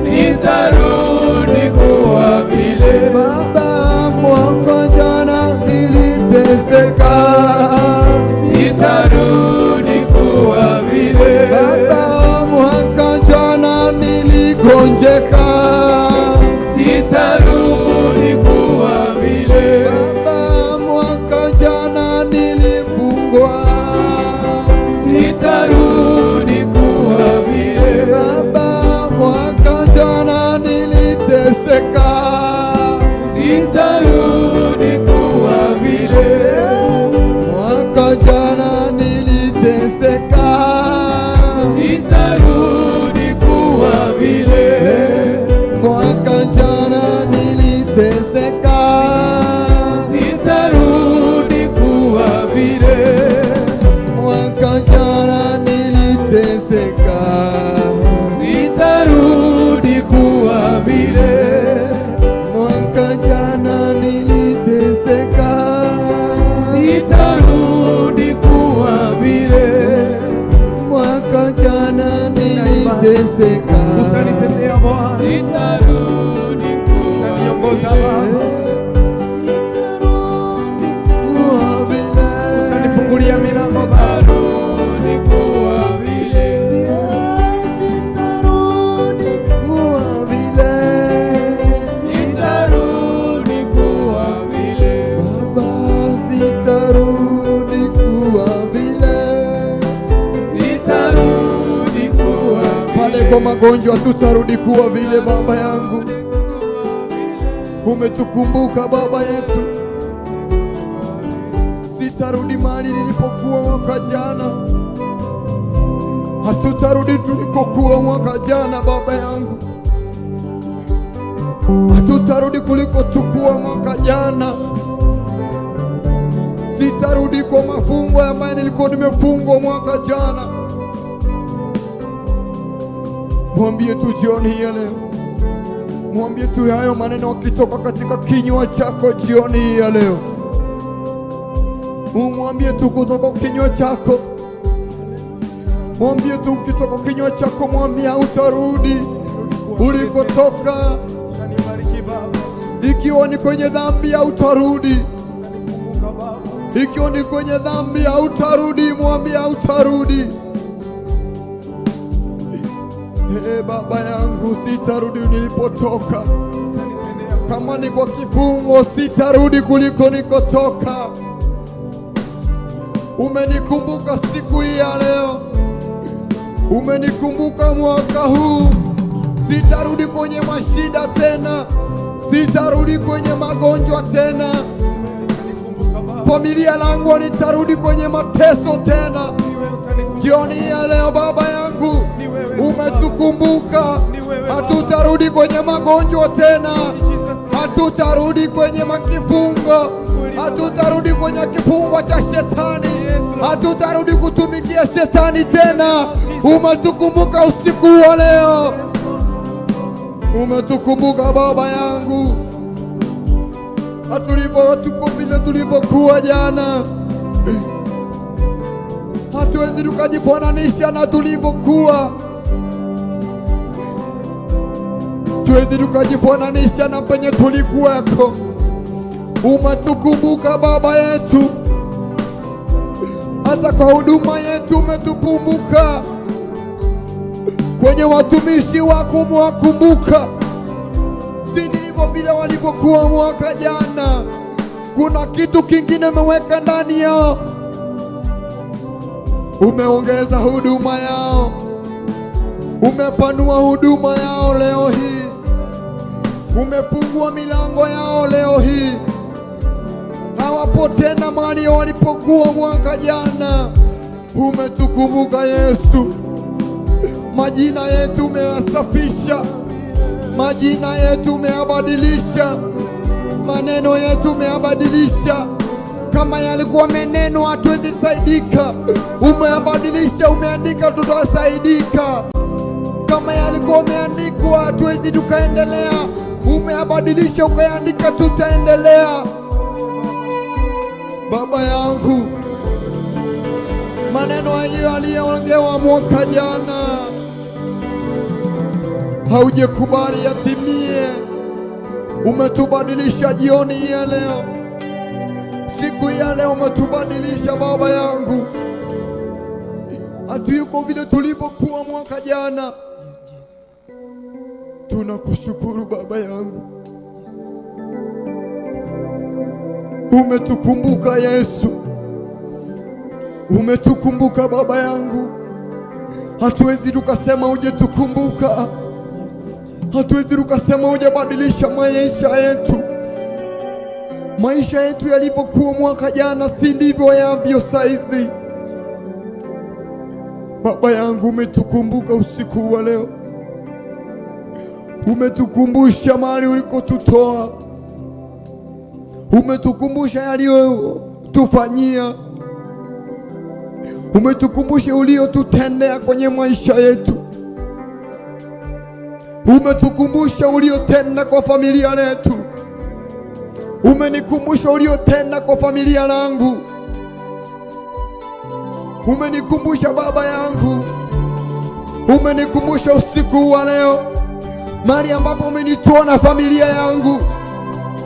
Sitarudi kuwa vile. Baba, mwaka jana niliteseka, Sitarudi kuwa vile. Baba, mwaka jana niligonjeka, Sitarudi kuwa vile. Baba, mwaka jana nilifungwa, Sitarudi kuwa vile. Baba, mwaka jana niliteseka, Sitarudi kuwa vile. Mwaka jana niliteseka, Sitarudi kuwa vile. Mwaka jana niliteseka, Sitarudi kuwa vile. Mwaka jana niliteseka, Sitarudi kuwa vile. Mwaka jana niliteseka, Sitarudi kuwa vile. Mwaka jana niliteseka, Utanitetea Bwana, Sitarudi kuwa utaniongoza Baba, Sitarudi kuwa vile. utanifungulia milango Baba. Sitarudi kuwa vile. Sitarudi kuwa vile. Sitarudi kuwa vile. Baba, sitarudi kuwa vile. Sitarudi kuwa Pale kwa magonjwa tutarudi kuwa vile, Baba yangu. Umetukumbuka Baba yetu. Sitarudi mahali nilipokuwa mwaka jana, hatutarudi tulikokuwa mwaka jana, Baba yangu. Hatutarudi kuliko tukua mwaka jana. Sitarudi kwa mafungo ambayo nilikuwa nimefungwa mwaka jana. Mwambie tu jioni hii ya leo, mwambie tu hayo maneno akitoka katika kinywa chako jioni hii ya leo. Umwambie tu kutoka kinywa chako, mwambie tu kutoka kinywa chako, mwambie hautarudi ulikotoka. Utanibariki Baba, Ikiwa ni kwenye dhambi hautarudi, utanikumbuka Baba. ikiwa ni kwenye dhambi hautarudi, mwambie hautarudi. Ee Baba yangu, sitarudi nilipotoka. Utanitendea Kama ni kwa kifungo, sitarudi kuliko nikotoka. Umenikumbuka siku hii ya leo, umenikumbuka mwaka huu. Sitarudi kwenye mashida tena, sitarudi kwenye magonjwa tena, utanikumbuka Baba. familia langu litarudi kwenye mateso tena. Ni wewe utanikumbuka. Jioni ya leo Baba yangu, Ni wewe umetukumbuka. Ni wewe Baba. Hatutarudi kwenye magonjwa tena, Jesus name. hatutarudi kwenye makifungo, hatutarudi kwenye kifungo cha shetani, hatutarudi kutumikia shetani tena. Umetukumbuka usiku wa leo, umetukumbuka Baba yangu, hatulivyo tuko vile tulivyokuwa jana, hatuwezi tukajifananisha na tulivyokuwa, tuwezi tukajifananisha na penye tulikuweko. Umetukumbuka Baba yetu, hata kwa huduma yetu umetukumbuka, kwenye watumishi wako umewakumbuka, si ndivyo vile walivyokuwa mwaka jana. Kuna kitu kingine umeweka ndani yao, umeongeza huduma yao, umepanua huduma yao leo hii, umefungua milango yao leo hii. Hawapo tena mahali walipokuwa mwaka jana. Umetukumbuka Yesu, majina yetu umeyasafisha, majina yetu umeyabadilisha, maneno yetu umeyabadilisha. Kama yalikuwa meneno hatuwezi saidika, umeyabadilisha, umeandika, tutasaidika. Kama yalikuwa umeandikwa hatuwezi tukaendelea, umeyabadilisha ukayaandika, tutaendelea. Baba yangu, maneno hayo aliyoongewa mwaka jana haujakubali yatimie. Umetubadilisha jioni ya leo, siku ya leo umetubadilisha Baba yangu, hatuyuko vile tulivyokuwa mwaka jana. Tunakushukuru Baba yangu, umetukumbuka Yesu, umetukumbuka Baba yangu. Hatuwezi tukasema hujetukumbuka, hatuwezi tukasema hujabadilisha maisha yetu. Maisha yetu yalivyokuwa mwaka jana si ndivyo yavyo saizi. Baba yangu, umetukumbuka usiku wa leo, umetukumbusha mahali ulikotutoa, umetukumbusha yaliyotufanyia, umetukumbusha uliotutendea kwenye maisha yetu, umetukumbusha uliotenda kwa familia letu, umenikumbusha uliotenda kwa familia langu, umenikumbusha baba yangu, umenikumbusha usiku wa leo mahali ambapo umenitoa na familia yangu,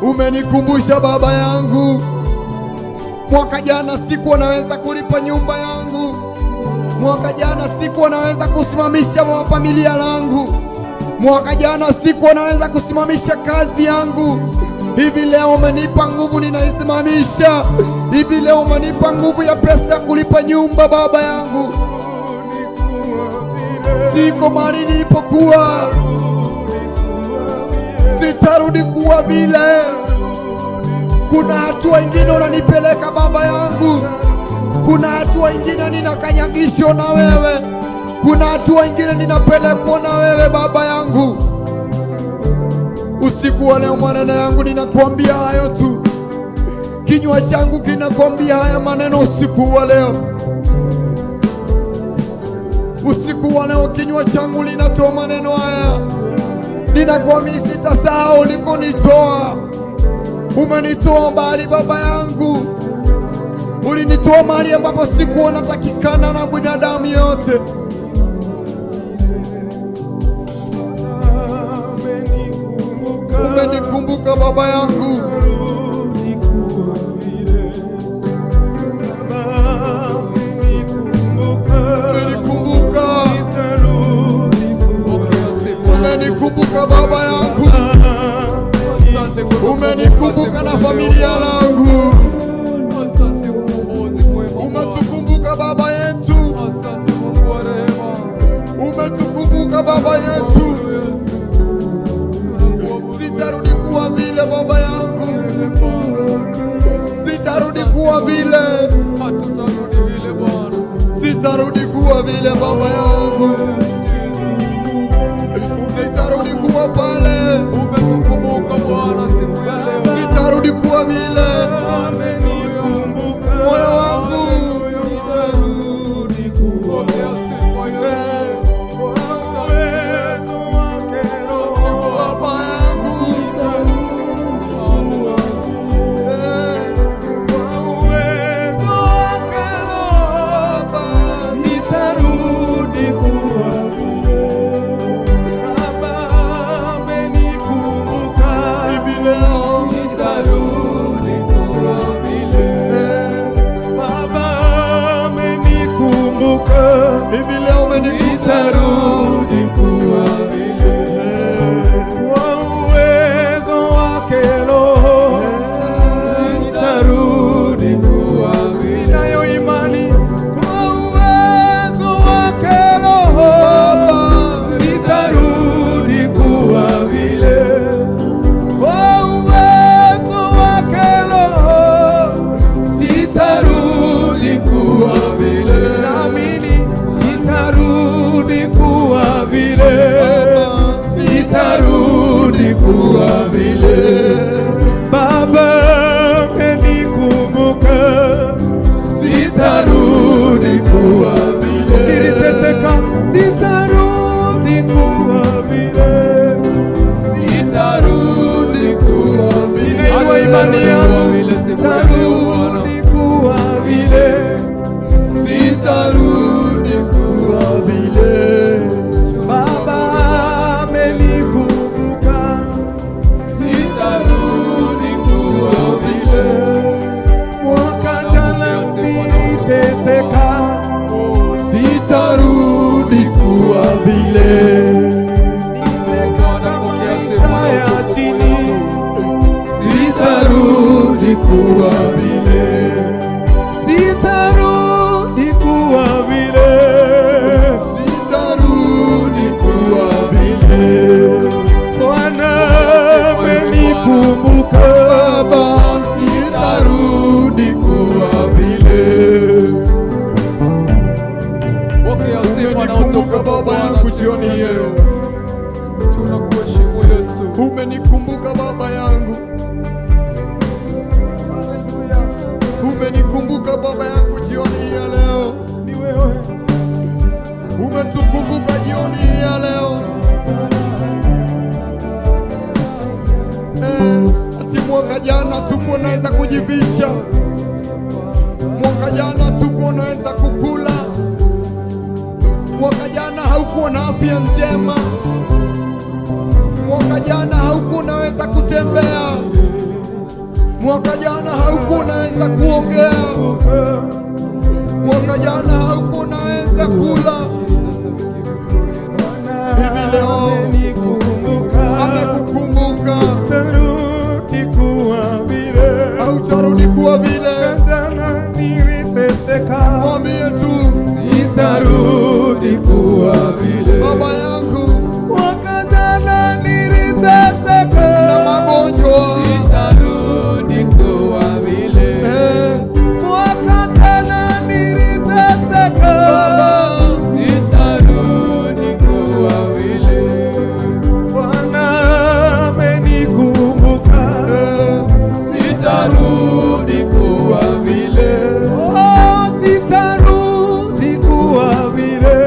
umenikumbusha baba yangu. Mwaka jana sikuwa naweza kulipa nyumba yangu, mwaka jana sikuwa naweza kusimamisha familia langu, mwaka jana sikuwa naweza kusimamisha kazi yangu. Hivi leo umenipa nguvu, ninaisimamisha. Hivi leo umenipa nguvu ya pesa ya kulipa nyumba, baba yangu. Siko mahali nilipokuwa, sitarudi kuwa vile. Kuna hatua ingine unanipeleka baba yangu, kuna hatua ingine ninakanyagishwa na wewe, kuna hatua ingine ninapelekwa na wewe baba yangu. Usiku wa leo maneno yangu ninakuambia hayo tu, kinywa changu kinakuambia haya maneno usiku wa leo. Usiku wa leo kinywa changu linatoa maneno haya, ninakuambia sitasahau ulikonitoa. Umenitoa mbali baba yangu, ulinitoa mahali ambapo sikuwa natakikana na binadamu yote. Umenikumbuka baba yangu, umenikumbuka, umenikumbuka baba yangu, umenikumbuka na familia langu, umetukumbuka baba yetu, umetukumbuka baba yetu. Sitarudi kuwa vile baba yangu, sitarudi kuwa vile, sitarudi kuwa vile baba yangu, sitarudi kuwa pale, sitarudi kuwa vile. Moyo wangu baba yangu, baba, Sitarudi kuwa vile. Baba amenikumbuka. Hivi leo Sitarudi kuwa vile. Baba amenikumbuka. Hivi leo umenikumbuka, Sitarudi kuwa vile. Kwa uwezo wake Roho. Sitarudi kuwa vile. Ninayo imani kwa uwezo wake Roho. Sitarudi kuwa vile. Kwa uwezo wake Roho. Sitarudi kuwa vile. Naamini sitarudi kuwa vile. Sitarudi kuwa vile. Baba amenikumbuka. Sitarudi kuwa vile. Niliteseka, sitarudi kuwa vile. Sitarudi kuwa vile. Nainua imani yangu, sitarudi. kuwa vile, Sitarudi kuwa vile. Sitarudi kuwa vile. Bwana amenikumbuka. Baba, sitarudi kuwa vile. Pokea sifa na Umenikumbuka utukufu Baba Bwana. yangu jioni hii ya leo. Tunakuheshimu Yesu. Umenikumbuka Baba yangu, Haleluya. umenikumbuka Baba yangu jioni hii ya leo. Ni wewe. Umetukumbuka jioni hii ya leo. Ati mwaka jana tukuwa naweza kujivisha, mwaka jana tukuwa naweza kukula, mwaka jana haukuwa na afya njema, mwaka jana haukuwa unaweza kutembea, mwaka jana haukuwa unaweza kuongea, mwaka jana haukuwa unaweza kula. Hivi leo Amenikumbuka. amekukumbuka, Sitarudi kuwa vile. hautarudi kuwa vile. Jana niliteseka. Mwambie tu Sitarudi kuwa vile. baba yangu Mwaka jana niliteseka. na magonjwa Sitarudi kuwa vile. Mwaka jana niliteseka. Baba, Sitarudi kuwa vile. Bwana amenikumbuka. Sitarudi kuwa vile. Oh, sitarudi kuwa vile.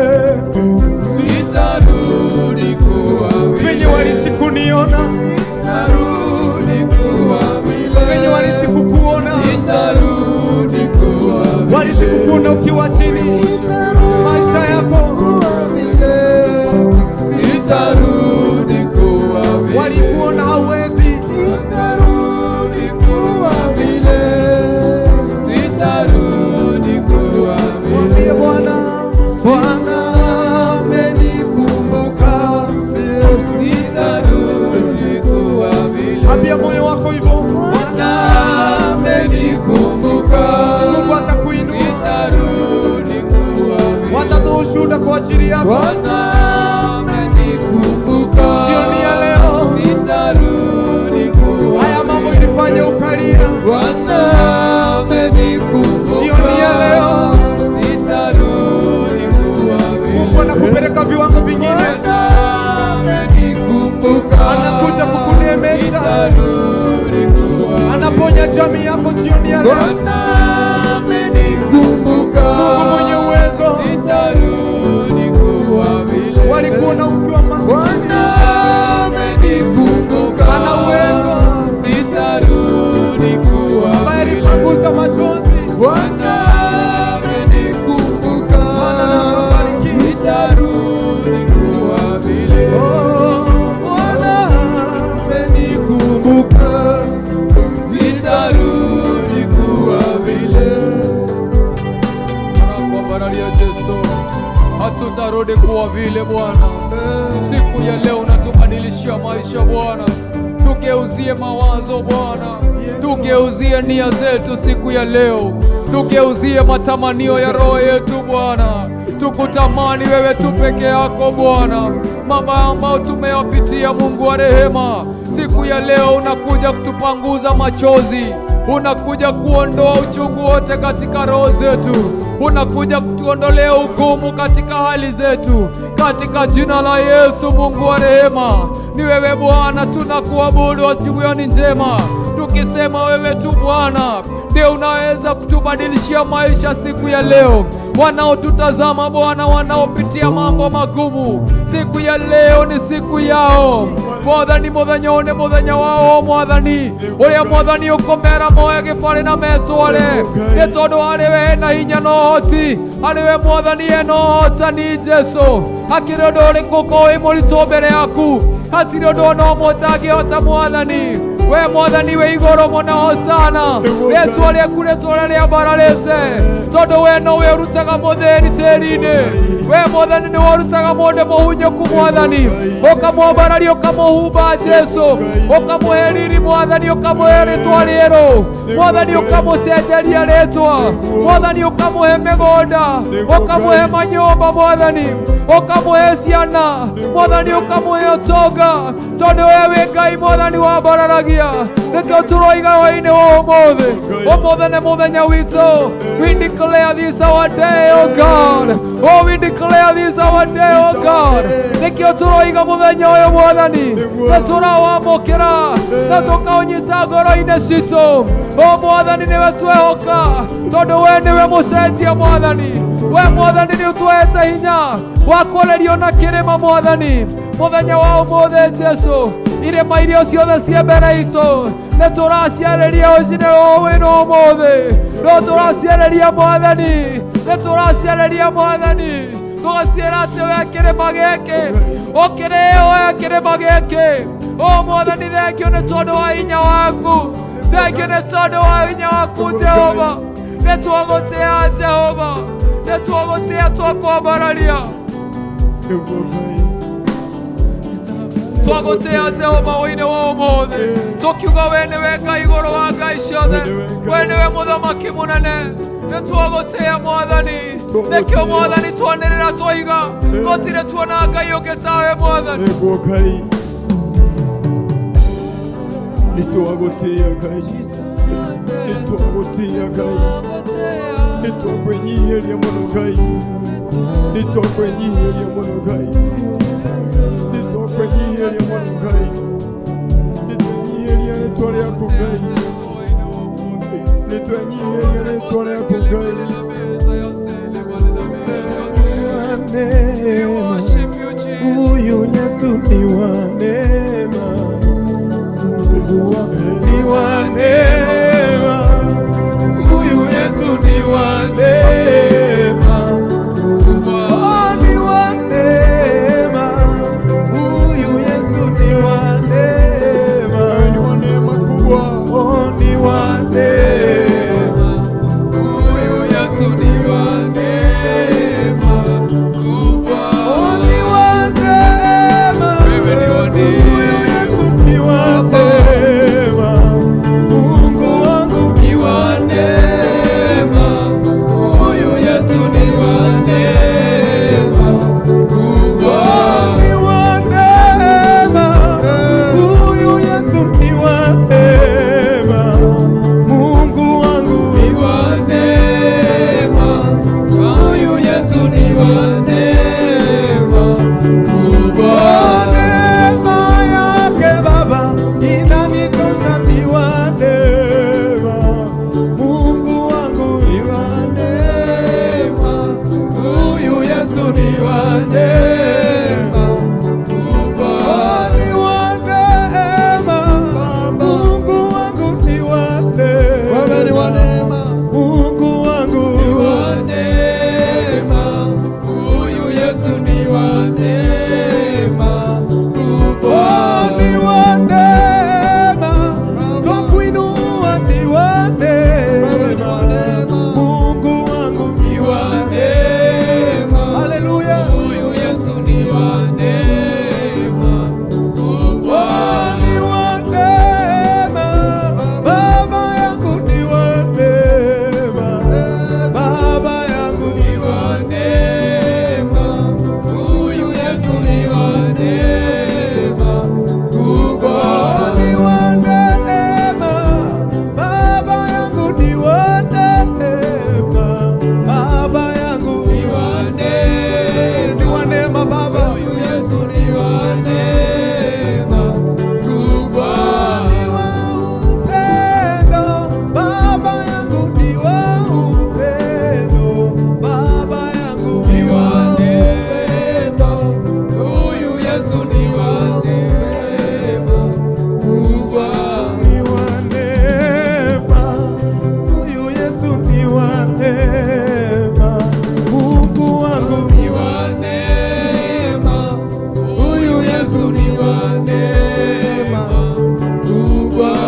Sitarudi kuwa vile. Venye walisikuniona, Sitarudi kuwa vile. venye walisikukuona, Sitarudi kuwa vile. walisikukuona ukiwa chini, maisha yako Sitarudi kuwa vile. walikuona hauwezi. sitarudi kuwa vile. Sitarudi kuwa vile. Mwambie Bwana, Bwana amenikumbuka. Sitarudi kuwa vile. Ambia moyo wako hivyo, Bwana Amenikumbuka, Mungu atakuinua, Sitarudi kuwa vile. watatoa ushuhuda kwa ajili yako Bwana amenikumbuka, jioni ya leo. Sitarudi kuwa Haya mambo ilifanya ukalia, Bwana amenikumbuka, jioni ya leo Sitarudi kuwa vile. Mungu anakupeleka viwango vingine, Bwana amenikumbuka, anakuja kukuneemesha, Sitarudi kuwa anaponya jamii yako jioni ya leo. Bwana amenikumbuka, Mungu mwenye uwezo, Sitarudi kuwa vile. walikuona ukiwa maskini, Bwana amenikumbuka, ana uwezo Sitarudi kuwa ambaye alipangusa machozi. Bwana amenikumbuka, Bariki. Sitarudi kuwa vile. Oh, Bwana amenikumbuka. Sitarudi kuwa vile. Tunakuambaralia Yesu, hatutarudi kuwa vile Bwana. Siku ya leo unatubadilishia maisha Bwana, tugeuzie mawazo Bwana, tugeuzie nia zetu siku ya leo, tugeuzie matamanio ya roho yetu Bwana, tukutamani wewe tu peke yako Bwana. Mambo ambayo tumeyapitia, Mungu wa rehema, siku ya leo unakuja kutupanguza machozi, unakuja kuondoa uchungu wote katika roho zetu, unakuja kutuondolea ugumu katika hali zetu, katika jina la Yesu. Mungu wa rehema, ni wewe Bwana tunakuabudu asubuhi ni njema, tukisema wewe tu Bwana ndio unaweza kutubadilishia maisha siku ya leo. Wanaotutazama Bwana, wanaopitia mambo magumu siku ya leo ni siku yao. Mwathani muthenya ũyũ nĩ mũthenya wao Mwathani ũrĩa Mwathani ũkũmera moe gĩbarĩ na metware nĩ tondũ harĩ we hena hinya na ũhoti, harĩ we Mwathani hena ũhotani. Jesu, hakĩrĩ ũndũ ũrĩkũ ũkorwo wĩ mũritũ mbere yaku? Hatirĩ ũndũ ona ũmwe ũtangĩhota Mwathani. We mwathani wĩ igũrũ mũno hosana rĩtwa rĩaku rĩtwa rĩrĩa rĩambararĩte tondũ we nowe ũrutaga mũthĩni tĩri-inĩ we mwathani nĩwe ũrutaga mũndũ mũhunyũku mwathani ũkamwambararia ũkamũhumba Jesu ũkamũhe riri mwathani ũkamũhe rĩtwa rĩerũ mwathani ũkamũcenjeria rĩtwa mwathani ũkamũhe mĩgũnda ũkamũhe manyũmba mwathani ũkamũhe ciana mwathani ũkamũhe ũtonga tondũ we wĩ Ngai mwathani wambararagia nĩkĩo tũroiga hwaĩ-inĩ wa ũmũthĩ ũmũthĩ nĩ mũthenya witũ. We declare this our day, oh God. Oh, we declare this our day, oh God. Nĩkĩo tũroiga mũthenya ũyũ mwathani nĩ tũrawamũkĩra na tũkaũnyita ngoro-inĩ citũ. O mwathani nĩwe twehoka tondũ we nĩwe mũcenjia mwathani. We mwathani nĩ ũtũhete hinya wa kwarĩrio na kĩrĩma mwathani mũthenya wa ũmũthĩ Jesu irĩma iria ciothe ciĩ mbere itũ nĩ tũraciarĩria ũcine wĩno ũmũthĩ no tũraciarĩria mwathani nĩ tũraciarĩria mwathani tũgaciĩra atĩ we kĩrĩma gĩkĩ ũkĩrĩo we kĩrĩma gĩkĩ o mwathani thengio nĩ tondũ wa hinya waku thengio nĩ tondũ wa hinya waku Jehova nĩ twagũtĩa Jehova nĩ twagũtĩa twakwambararia twagũtĩa Jehova wĩinĩ wa ũmũthĩ tũkiuga we nĩwe Ngai igũrũ wa ngai ciothe we nĩwe mũthamaki mũnene nĩ twagũtĩa mwathani nĩkĩo mwathani twanĩrĩra twaiga gũtirĩ tuona Ngai ũngĩ tawe mwathani nĩguo Ngai nĩtwagũtĩa Ngai nĩtwagũtĩa Ngai nĩtwakwĩnyihĩria mũno Ngai nĩtwakwĩnyihĩria mũno Ngai nĩtwakwĩnyihĩria mũno Ngai nĩtwenyihĩria rĩtwa rĩaku Ngai nĩtwenyihĩria rĩtwa rĩaku Ngai. Huyu Yesu ni wa neema, Mungu wangu ni wa neema. Huyu Yesu ni wa neema, oh, ni wa neema. Huyu Yesu ni wa neema, Ni wa neema kubwa. Oh, ni wa neema. Huyu Yesu ni wa neema kubwa. Oh, ni wa neema. Wewe ni wa neema. Huyu Yesu ni wa neema, Mungu wangu Ni wa neema. Huyu Yesu ni wa neema kubwa. Ni wa neema. Huyu Yesu ni wa neema, Mungu wangu Ni wa neema. Huyu Yesu ni wa neema kubwa. Neema yake Baba inanitosha, ni wa neema, Mungu wangu Ni wa neema. Huyu Yesu ni wa neema kubwa. Ni wa neema, Mungu wangu ni wa Wewe ni wa neema, neema. Mungu wangu Ni wa neema. Huyu Yesu ni wa neema kubwa. Ni wa neema, twakuinua ni wa Wewe ni wa neema, neema. Mungu wangu Ni wa neema. Haleluya. Huyu Yesu ni wa neema kubwa. Ni wa neema, Baba yangu ni wa neema, Baba yangu Ni wa neema. Huyu Yesu ni wa neema kubwa. Ni wa neema, Baba yangu ni wa neema, Baba yangu Ni wa neema. ni wa neema Baba. Huyu Yesu ni wa neema kubwa. Ni wa upendo, Baba yangu ni wa upendo, Baba yangu Ni wa neema. Huyu Yesu ni wa neema kubwa. Ni wa neema, huyu Yesu ni wa neema, Mungu wangu Ni wa neema. Huyu Yesu ni wa neema kubwa.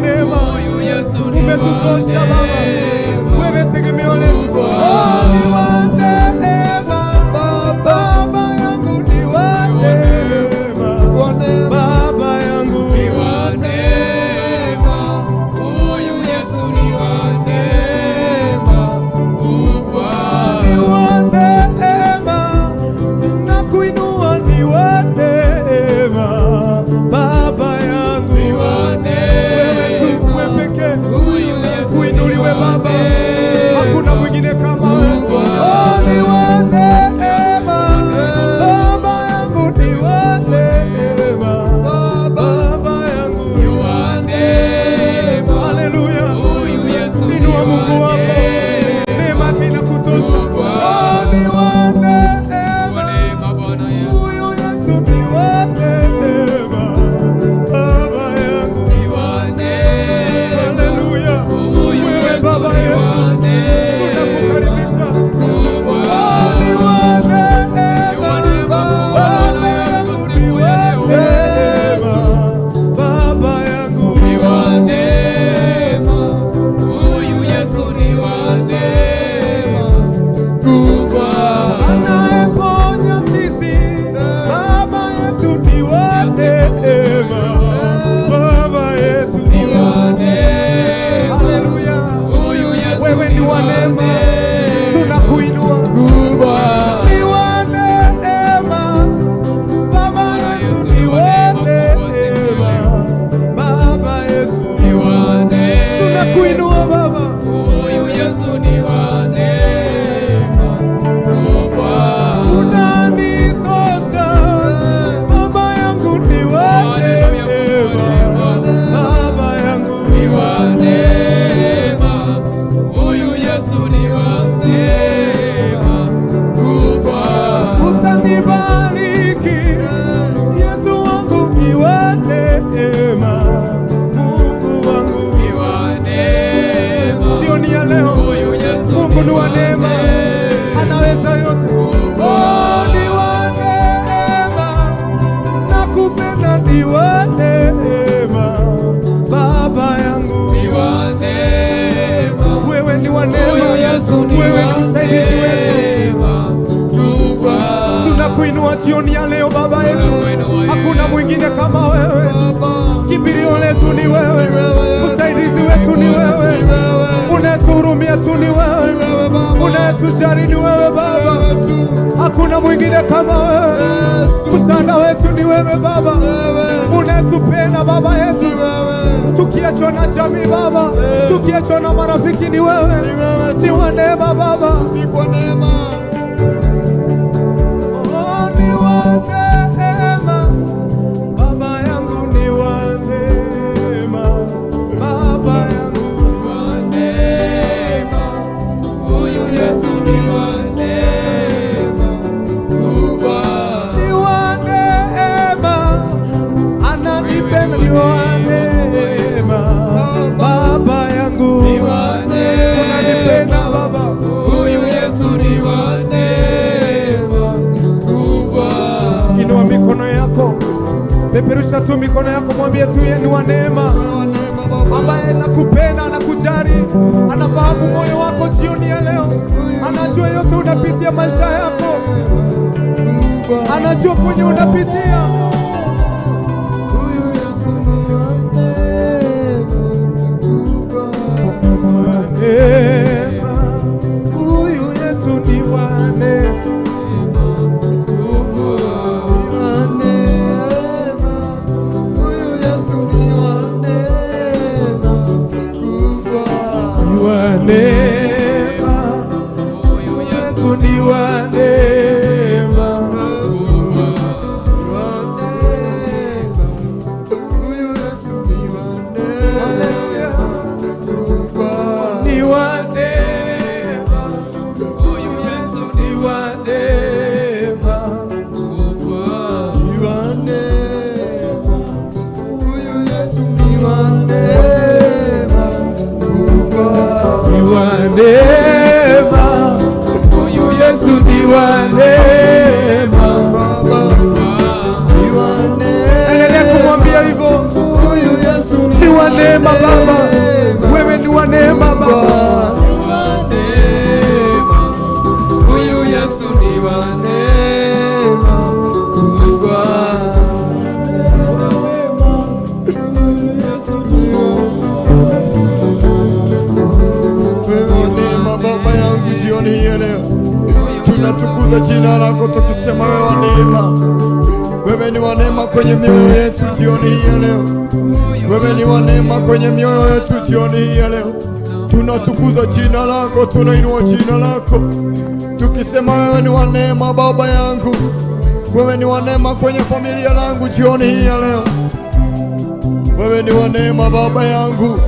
neema, umetutosha Baba, wewe tegemeo letu. Oh, ni wa neema, Baba yangu ni wa neema, Baba yangu Ni wa neema, huyu Yesu ni wa neema kubwa. Ni wa neema, nakuinua ni wa neema, Baba yangu Ni wa wewe tu, neema, wewe pekee huyu Yesu ni uinuliwe wa Baba, neema hakuna mwingine kama wewe. kubwa. Oh, ni wa neema, Baba yangu ni wa neema, Baba yangu Ni wa neema, haleluya. huyu Yesu ni Inua wa Mungu wako, neema neema inakutosha. kubwa. Oh, ni wa neema, Neema Bwana Yesu. huyu Yesu ni wa neema, Baba yangu Ni wa neema, haleluya. huyu Wewe Yesu Baba ni yetu wa neema tunakukaribisha. kubwa. Oh, ni wa neema, Baba yangu ni wa neema, Baba yangu Ni wa neema, huyu Yesu ni wa neema kubwa. anayeponya sisi, Baba yetu ni wa neema, Baba yetu Ni wa neema, haleluya. huyu Yesu Wewe ni ni wa wa neema, neema tunakuinua kubwa. ni wa neema, Baba yetu ni wa neema, Baba yetu Ni wa neema, tunakuinua Baba. huyu Yesu ni wa neema kubwa. Unanitosha, Baba yangu ni wa neema, Baba yangu Ni wa neema, huyu Yesu ni wa neema kubwa. utanibariki, Yesu wangu ni wa neema, Mungu wangu Ni wa neema, jioni ya leo huyu Yesu Mungu ni wa neema, neema. anaweza yote. Oh, ni wa neema, nakupenda, ni wa neema, Baba yangu Ni wa neema, wewe ni wa neema, huyu Yesu ni wewe wa ni msaidizi wetu. neema kubwa. Tunakuinua jioni ya leo Baba yetu, Tunakuinua hakuna Yesu. mwingine kama wewe. Kimbilio letu ni wewe, msaidizi wetu ni wewe, unayetuhurumia tu ni wewe, unayetujali ni wewe Baba, hakuna mwingine kama wewe. Msaada wetu ni wewe Baba, unayetupenda Baba yetu, tukiachwa na jamii Baba, tukiachwa na marafiki ni wewe, ni wa neema Baba. Ni kwa neema. Oh, ni wa neema, Baba yangu ni wa neema, Baba yangu Wa neema, huyu Yesu ni wa neema kubwa. ni wa neema, ananipenda ni wa neema, Baba yangu Ni wa neema, unanipenda Baba, huyu Yesu ni wa neema kubwa. inua mikono yako, peperusha tu mikono yako, mwambie tu yeye ni wa neema ambaye anakupenda, anakujali, anafahamu moyo wako jioni ya leo, anajua yote unapitia maisha yako, anajua kwenye unapitia. Huyu Yesu ni wa neema kubwa. Neema, huyu Yesu ni wa neema. Wa neema. Huyu Yesu ni wa neema kubwa. Ni wa neema, Huyu Yesu Yesu ni wa neema. Wa neema Baba, wewe ni wa neema Baba. Huyu Yesu ni wa neema kubwa. Wewe wa neema Baba yangu, jioni hii ya leo tunatukuza jina lako tukisema wewe wa neema. Wewe ni wa neema kwenye mioyo yetu jioni hii ya leo. Wewe ni wa neema kwenye mioyo yetu jioni hii ya leo. Tunatukuza jina lako, tunainua jina lako tukisema wewe ni wa neema Baba yangu. Wewe ni wa neema kwenye familia langu jioni hii ya leo. Wewe ni wa neema Baba yangu.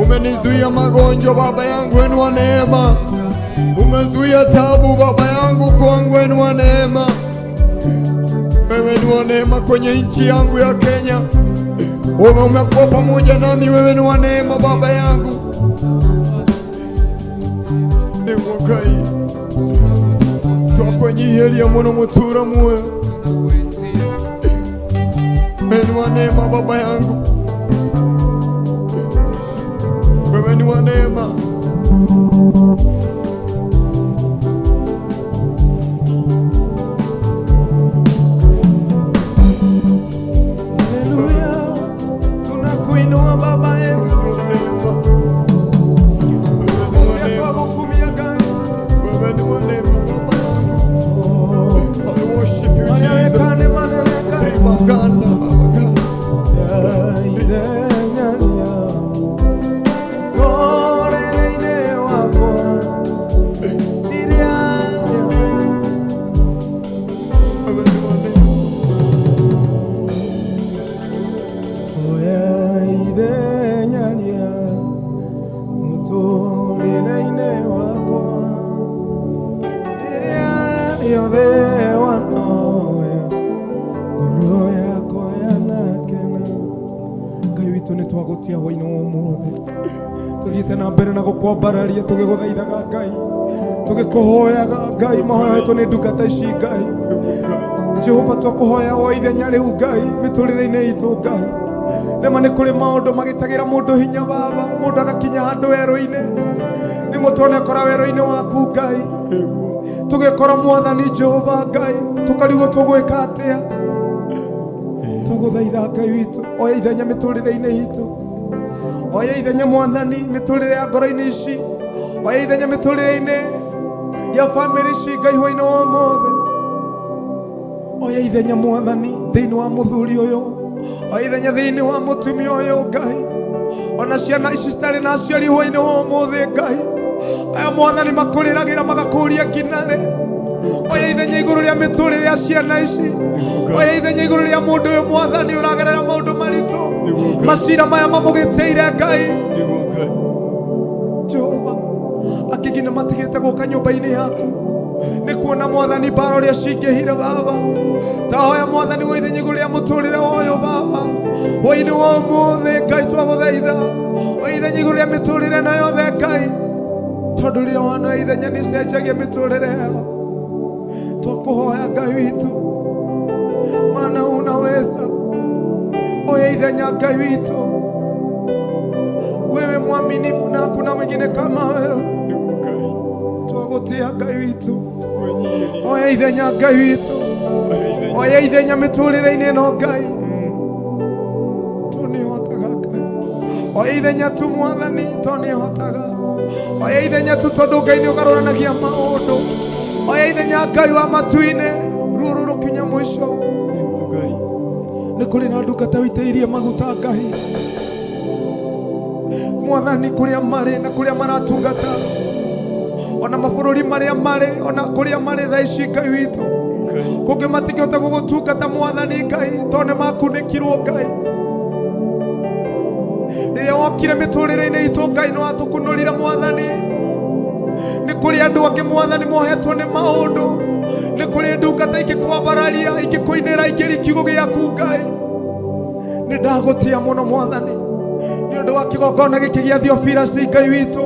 Umenizuia magonjwa Baba yangu, wewe ni wa neema. Umezuia tabu Baba yangu kwangu, wewe ni wa neema. Wewe ni wa neema kwenye nchi yangu ya Kenya. Wewe umekuwa pamoja nami, wewe ni wa neema Baba yangu. Nĩguo twakwenyiheria mũno mũtura muoyo. Wewe ni wa neema Baba yangu, wewe ni wa neema. Haleluya, tunakuinua Baba yetu. Wewe ni wa neema. Twakukumia Ngai. Wewe ni wa neema Baba yangu. I worship you Jesus. Mayarekane manene. Ribaganda Baba Ganda. Wewe ni wa neema. Ngai witũ nĩ twagũtia hwainĩ wa ũmũthĩ tũthiĩte na mbere na gũkwambararia tũgĩgũthaithaga Ngai, tũgĩkũhoyaga Ngai. Mahoya maitũ nĩ ndungata ici Ngai. Jehova, twakũhoya o ithenya rĩu Ngai mĩtũrĩre-inĩ itũ Ngai. Nĩma nĩ kũrĩ maũndũ magĩtagĩra mũndũ hinya Baba, mũndũ agakinya handũ werũ-inĩ, rĩmwe twanekora werũ-inĩ waku Ngai, tũgĩkora Mwathani Jehova Ngai, tũkarigwo tũgwĩka atĩa. Twagũthaitha Ngai witũ, oya ithenya mĩtũrĩre-inĩ itũ, oya ithenya Mwathani mĩtũrĩre ya ngoro-inĩ ici, oya ithenya mĩtũrĩre-inĩ ya bamĩrĩ ici Ngai hwainĩ wa ũmũthĩ. Oya ithenya Mwathani thĩinĩ wa mũthuri ũyũ, oya ithenya thĩinĩ wa mũtumia ũyũ Ngai, ona ciana ici citarĩ na aciari hwainĩ wa ũmũthĩ Ngai. Aya Mwathani makũrĩragĩra magakũria nginarĩ. Oya ithenya igũrũ rĩa mĩtũrĩre ya ciana ici, oya ithenya igũrũ rĩa mũndũ ũyũ Mwathani ũragerera maũndũ maritũ, macira maya mamũgĩtĩire Ngai. Nĩguo Ngai. Jehova, akĩngĩ nĩ matigĩte gũka nyũmba-inĩ yaku nĩ kuona Mwathani mbara ũrĩa cingĩhire Baba. Tahoya Mwathani wa ithenya igũrũ rĩa mũtũrĩre ũyũ Baba hwainĩ wa ũmũthĩ Ngai, twagũthaitha oya ithenya igũrũ rĩa mĩtũrĩre ĩno yothe Ngai, tondũ rĩrĩa wanoya ithenya nĩ cenjagia mĩtũrĩre yao. Twakũhoya Ngai witũ, maana unaweza. Oya ithenya Ngai witũ, wewe mwaminifu na hakuna mwingine kama wewe. Nĩguo Ngai. Twagũtĩa Ngai witũ, Kwenyiheria. oya ithenya Ngai witũ, Oya ithenya. oya ithenya mĩtũrĩre-inĩ ĩno Ngai, to nĩhotaga Ngai. Oya ithenya tu Mwathani, to nĩhotaga. Oya ithenya tu tondũ Ngai nĩ ũgarũranagia maũndũ. Oya ithenya Ngai wa matu-inĩ, ruo rũrũ kinya mũico. Nĩguo Ngai. Nĩ kũrĩ na ndungata witĩirie maguta Ngai Mwathani, kũrĩa marĩ na kũrĩa maratungata, ona mabũrũri marĩa marĩ, ona kũrĩa marĩ thaa ici Ngai witũ, kũngĩ matingĩhota gũgũtungata Mwathani Ngai tondũ nĩ makunĩkirwo Ngai. Rĩrĩa wokire mĩtũrĩre-inĩ itũ Ngai, nĩ watũkunũrire Mwathani. Nĩ kũrĩ andũ angĩ Mwathani mohetwo nĩ maũndũ, nĩ kũrĩ ndungata ingĩkwambararia, ingĩkũinĩra, ingĩri kiugo gĩaku Ngai. Nĩ ndagũtĩa mũno Mwathani nĩ ũndũ wa kĩgongona gĩkĩ gĩa Theophilus Ngai witũ,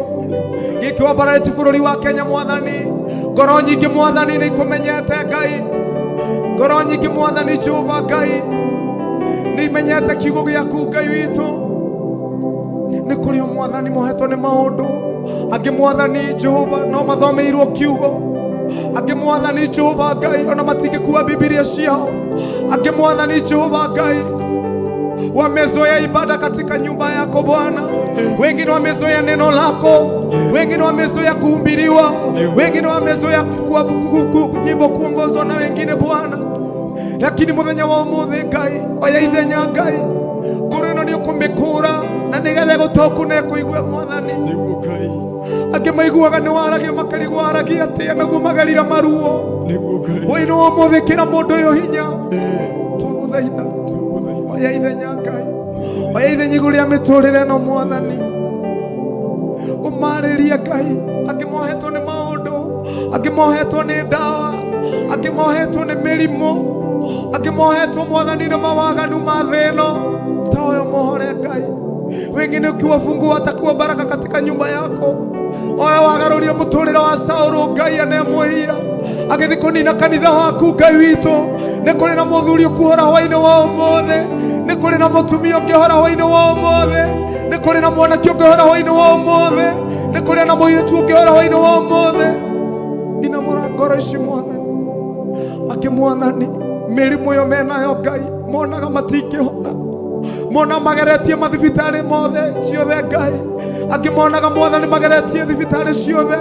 gĩkĩ wambararĩtie bũrũri wa Kenya Mwathani. Ngoro nyingĩ Mwathani nĩ ikũmenyete Ngai, ngoro nyingĩ Mwathani Jehova Ngai nĩ imenyete kiugo gĩaku Ngai witũ. Kũrĩ o Mwathani mohetwo nĩ maũndũ, angĩ Mwathani Jehova no mathomeirwo kiugo, angĩ Mwathani Jehova Ngai ona matingĩkua Bibilia ciao, angĩ Mwathani Jehova Ngai wamezoea ibada katika nyumba yako Bwana, wengine wamezoea neno lako, wengine wamezoea kuhubiriwa, wengine wamezoea nyimbo kuongozwa na wengine Bwana, lakini muthenya wa umuthi Ngai oya ithenya Ngai ngoro ĩno nĩ ũkũmĩkũra na nĩgetha gũtoku na ĩkũigue Mwathani. Nĩguo Ngai. Angĩ maiguaga nĩ waragia makarigwo waragia atĩa naguo magarira maruo. Nĩguo Ngai. Hwaĩ-inĩ wa ũmũthĩ kĩra mũndũ ũyũ hinya, twagũthaitha oya ithenya Ngai, oya ithenya igũrũ rĩa mĩtũrĩre ĩno Mwathani, ũmarĩrie Ngai. Angĩ mohetwo nĩ maũndũ, angĩ mohetwo nĩ ndawa, angĩ mohetwo nĩ mĩrimũ, angĩ mohetwo Mwathani nĩ mawaganu ma thĩ ĩno, ta ũyũ mohore Ngai. Wengine ukiwafungua watakuwa baraka katika nyumba yako. Oya wagarũrire mũtũrĩre wa Saũlũ Ngai anemwĩhia agĩthiĩ kũnina kanitha waku Ngai witũ. Nĩ kũrĩ na mũthuri ũkuhora hwaĩ-inĩ wa ũmũthĩ, nĩ kũrĩ na mũtumia ũngĩhora hwaĩ-inĩ wa ũmũthĩ, nĩ kũrĩ na mwanake ũngĩhora hwaĩ-inĩ wa ũmũthĩ, nĩ kũrĩ na mũirĩtu ũngĩhora hwaĩ-inĩ wa ũmũthĩ. Inamũra ngoro ici Mwathani, akĩ Mwathani mĩrimũ ĩyo menayo Ngai monaga matingĩhona, mona mageretie mathibitarĩ mothe ciothe Ngai, angĩ monaga Mwathani mageretie thibitarĩ ciothe,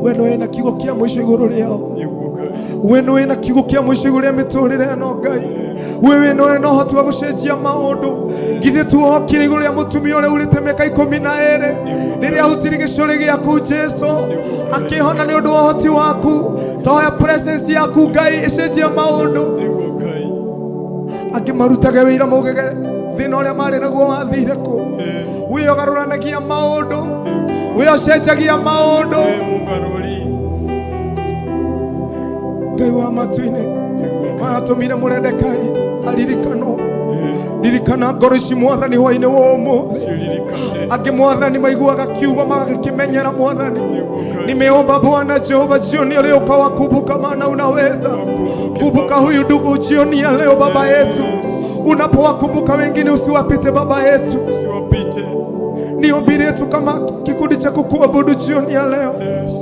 we nĩwe wĩna kiugo kĩa mũico igũrũ rĩao, Nĩguo Ngai. we nĩwe wĩna kiugo kĩa mũico igũrũ rĩa mĩtũrĩre ĩno Ngai, we nĩwe wĩna ũhoti wa gũcenjia maũndũ. Githĩ tuohokire igũrũ rĩa mũtumia ũrĩa urĩte mĩaka 12 rĩrĩa ahutirie gĩcũrĩ gĩaku Jesu akĩhona nĩ ũndũ wa ũhoti waku. Toya presence yaku Ngai ĩcenjie maũndũ. Nĩguo Ngai. Angĩ marutage wĩira maugage thĩna ũrĩa marĩ naguo wathire kũ. Wĩ ũgarũranagia maũndũ, wĩ ũcenjagia maũndũ. Wĩ mũgarũri. Ngai wa matu-inĩ watũmire Mũredekai aririkanwo, ririkana ngoro ici Mwathani hwaĩ-inĩ wa ũmũthĩ. Ciririkane. Angĩ Mwathani maiguaga kiugo magagĩkĩmenyera Mwathani. Nĩguo Ngai. Nimeomba Bwana Jehova jioni ya leo ukawakumbuka, maana unaweza kumbuka huyu ndugu jioni ya leo Baba yetu. Unapowakumbuka wengine usiwapite Baba yetu. Usiwapite. Ni ombi letu kama kikundi cha kukuabudu jioni ya leo, Yes.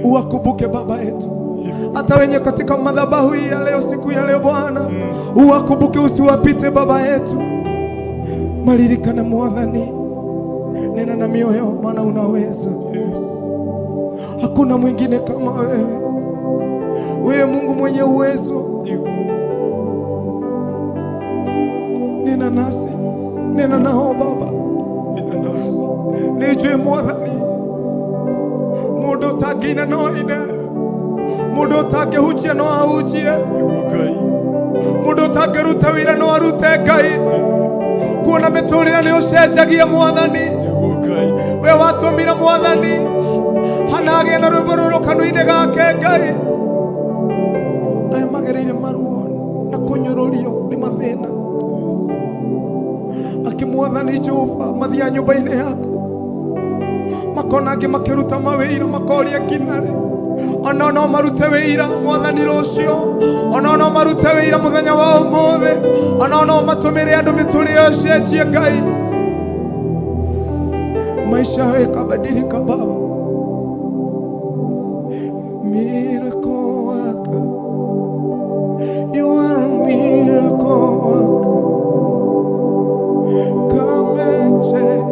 uwakumbuke Baba yetu, hata wenye katika madhabahu hii ya leo, siku ya leo Bwana, uwakumbuke, usiwapite Baba yetu. Maririkane Mwathani, nena na mioyo, maana unaweza. Yes. Hakuna mwingine kama wewe, wewe Mungu mwenye uwezo. Nĩguo. Nena nasi, nena nao Baba. Nena nasi. Nĩnjũĩ Mwathani, mũndũ ũtangĩina no aine, mũndũ ũtangĩhunjia no ahunjie, Nĩguo Ngai. mũndũ ũtangĩruta wĩra no arute Ngai. Kuona mĩtũrĩre nĩ ũcenjagia Mwathani. Nĩguo Ngai. We watũmire Mwathani hana agĩe na rwĩmbo rũrũ kanua-inĩ gake Ngai. Aya magereire maruo na kũnyũrũrio nĩ mathĩna, akĩ Mwathani Jehova mathiaga nyũmba-inĩ yaku makona angĩ makĩruta mawĩira makoria nginarĩ ona no marute wĩira Mwathani rũciũ, ona no marute wĩira mũthenya wa ũmũthĩ, ona no matũmĩre andũ mĩtũrĩre ĩcenjie Ngai, maisha yao yakabadilika Baba. Miracle worker, you are a miracle worker. Come and change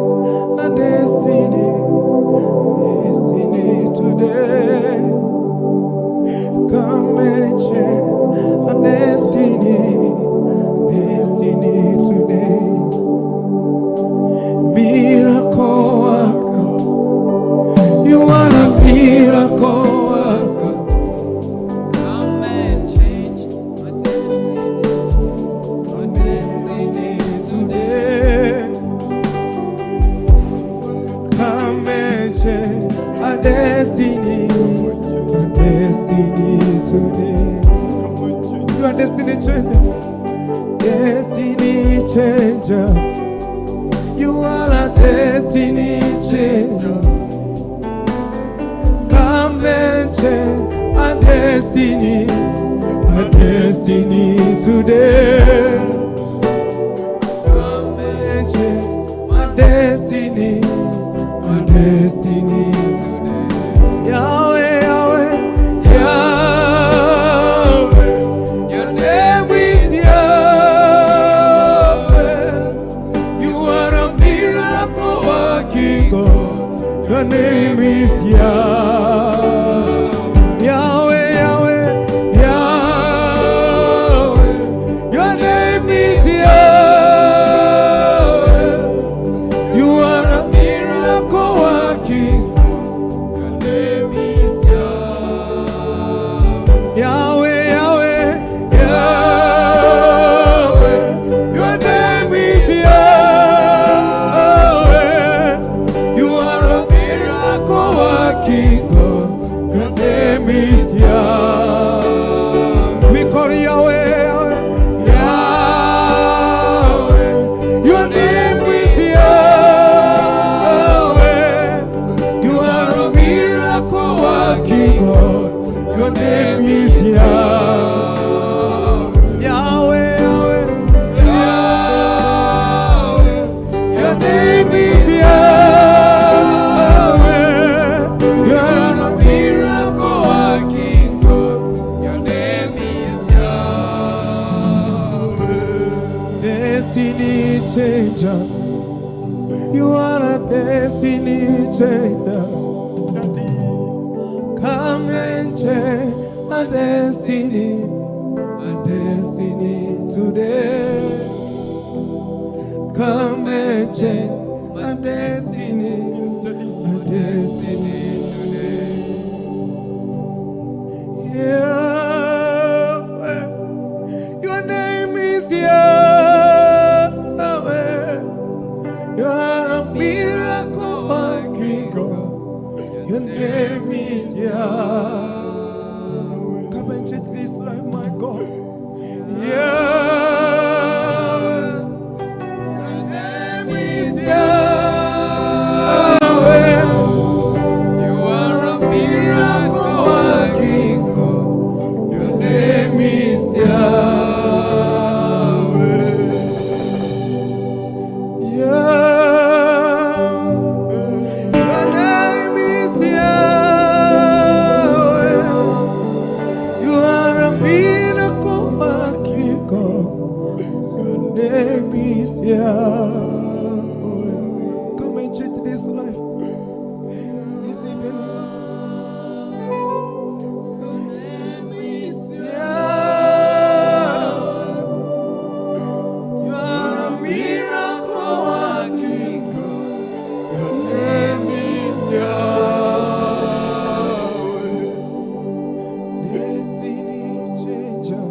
our destiny, destiny today. Come and change our destiny, destiny today. Miracle worker, you are a miracle worker. Come and change my destiny today. Today. Come and change our destiny, our destiny today. You are destiny changer, destiny changer. You are a destiny changer. Come and change our destiny today. Come and change Your name is Yahweh. Yahweh, Yahweh, Yahweh. Your name is Yahweh. You are a miracle working. Your name is Yahweh. Yahweh, Yahweh, Yahweh. Your name is Yahweh. You are a miracle working God. Your name is Yahweh. We call Yahweh, Yahweh, Yahweh. Your name is Yahweh. You are a miracle working God. Your name is Yahweh. Yahweh, Yahweh, Yahweh. Your name is Yahweh. You are a miracle working God. Your name is Yahweh. Destiny changer. You are a destiny changer. Come and change my destiny today. Come and change my destiny today. Yahweh, your name is Yahweh. You are a miracle working God. Your name is Yahweh. Come and change this life, my God. Yahweh. Your name is Yahweh. You are a miracle working God. Your name is Yahweh. Yahweh. Your name is Yahweh. You are a miracle working God. Your name is Yahweh. Come and change this life. This evening. Your name is Yahweh. You are a miracle working God. Your name is Yahweh. Destiny changer.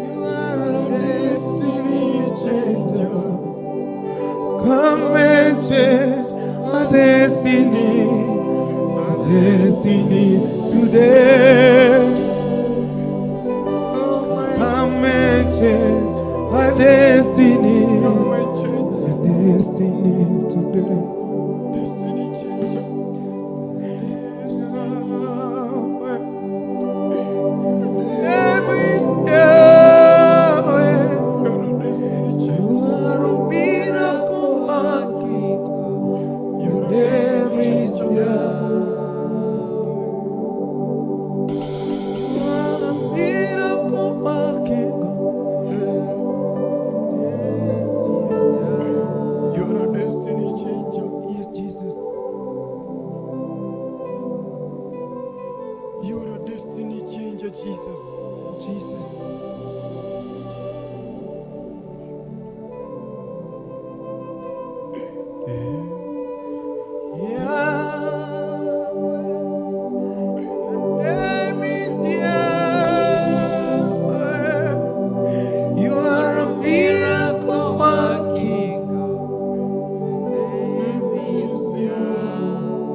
You are a destiny changer. Come and change my destiny today. Come and change my destiny, Come and change my destiny today. Destiny changer. Yahweh. Name is Yahweh. You're a destiny You changer. are a miracle working. You're a Name destiny is changer. Yahweh. You are a miracle working God. Yes, Yahweh. You're a destiny changer. Yes, Jesus. You're a destiny changer, Jesus. Jesus. Yahweh. Your name is Yahweh. You are a miracle working God. Name is Yahweh.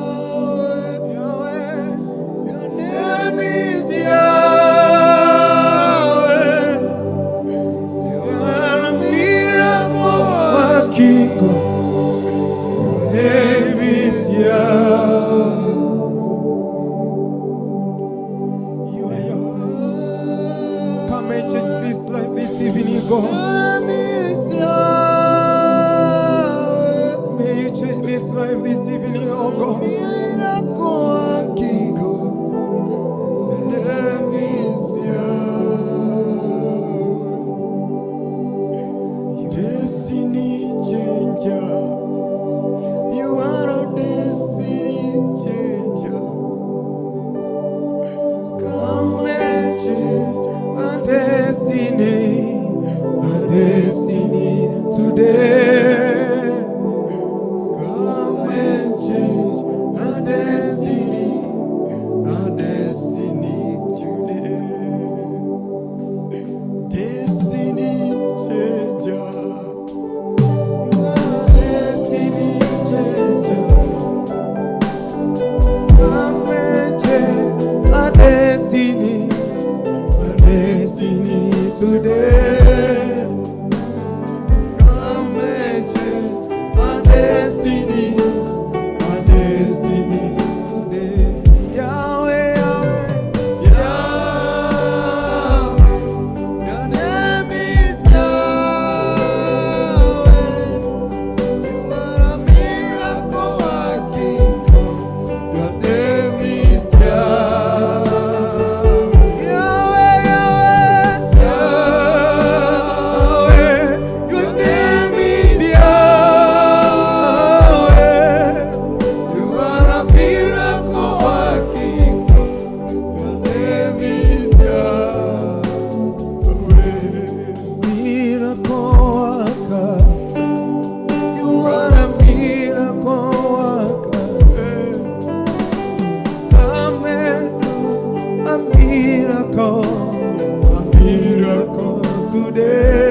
Yahweh. Yahweh. Your name is Yahweh. You are a miracle working God. Your name is Yahweh. You are Yahweh. Come and change this life this evening, God. Name is Yahweh. May you change this life this evening, oh God. Miracle working God. Your name is Yahweh. You destiny today. Come and change my destiny, my destiny today. Yahweh, Yahweh, Yahweh, your name is Yahweh. You are a miracle working God. Your name is Yahweh. Yahweh, Yahweh, Yahweh, your name is Yahweh. You are a miracle working God. Your name is Yahweh. Miracle worker. You are a miracle worker. Come and do a miracle today.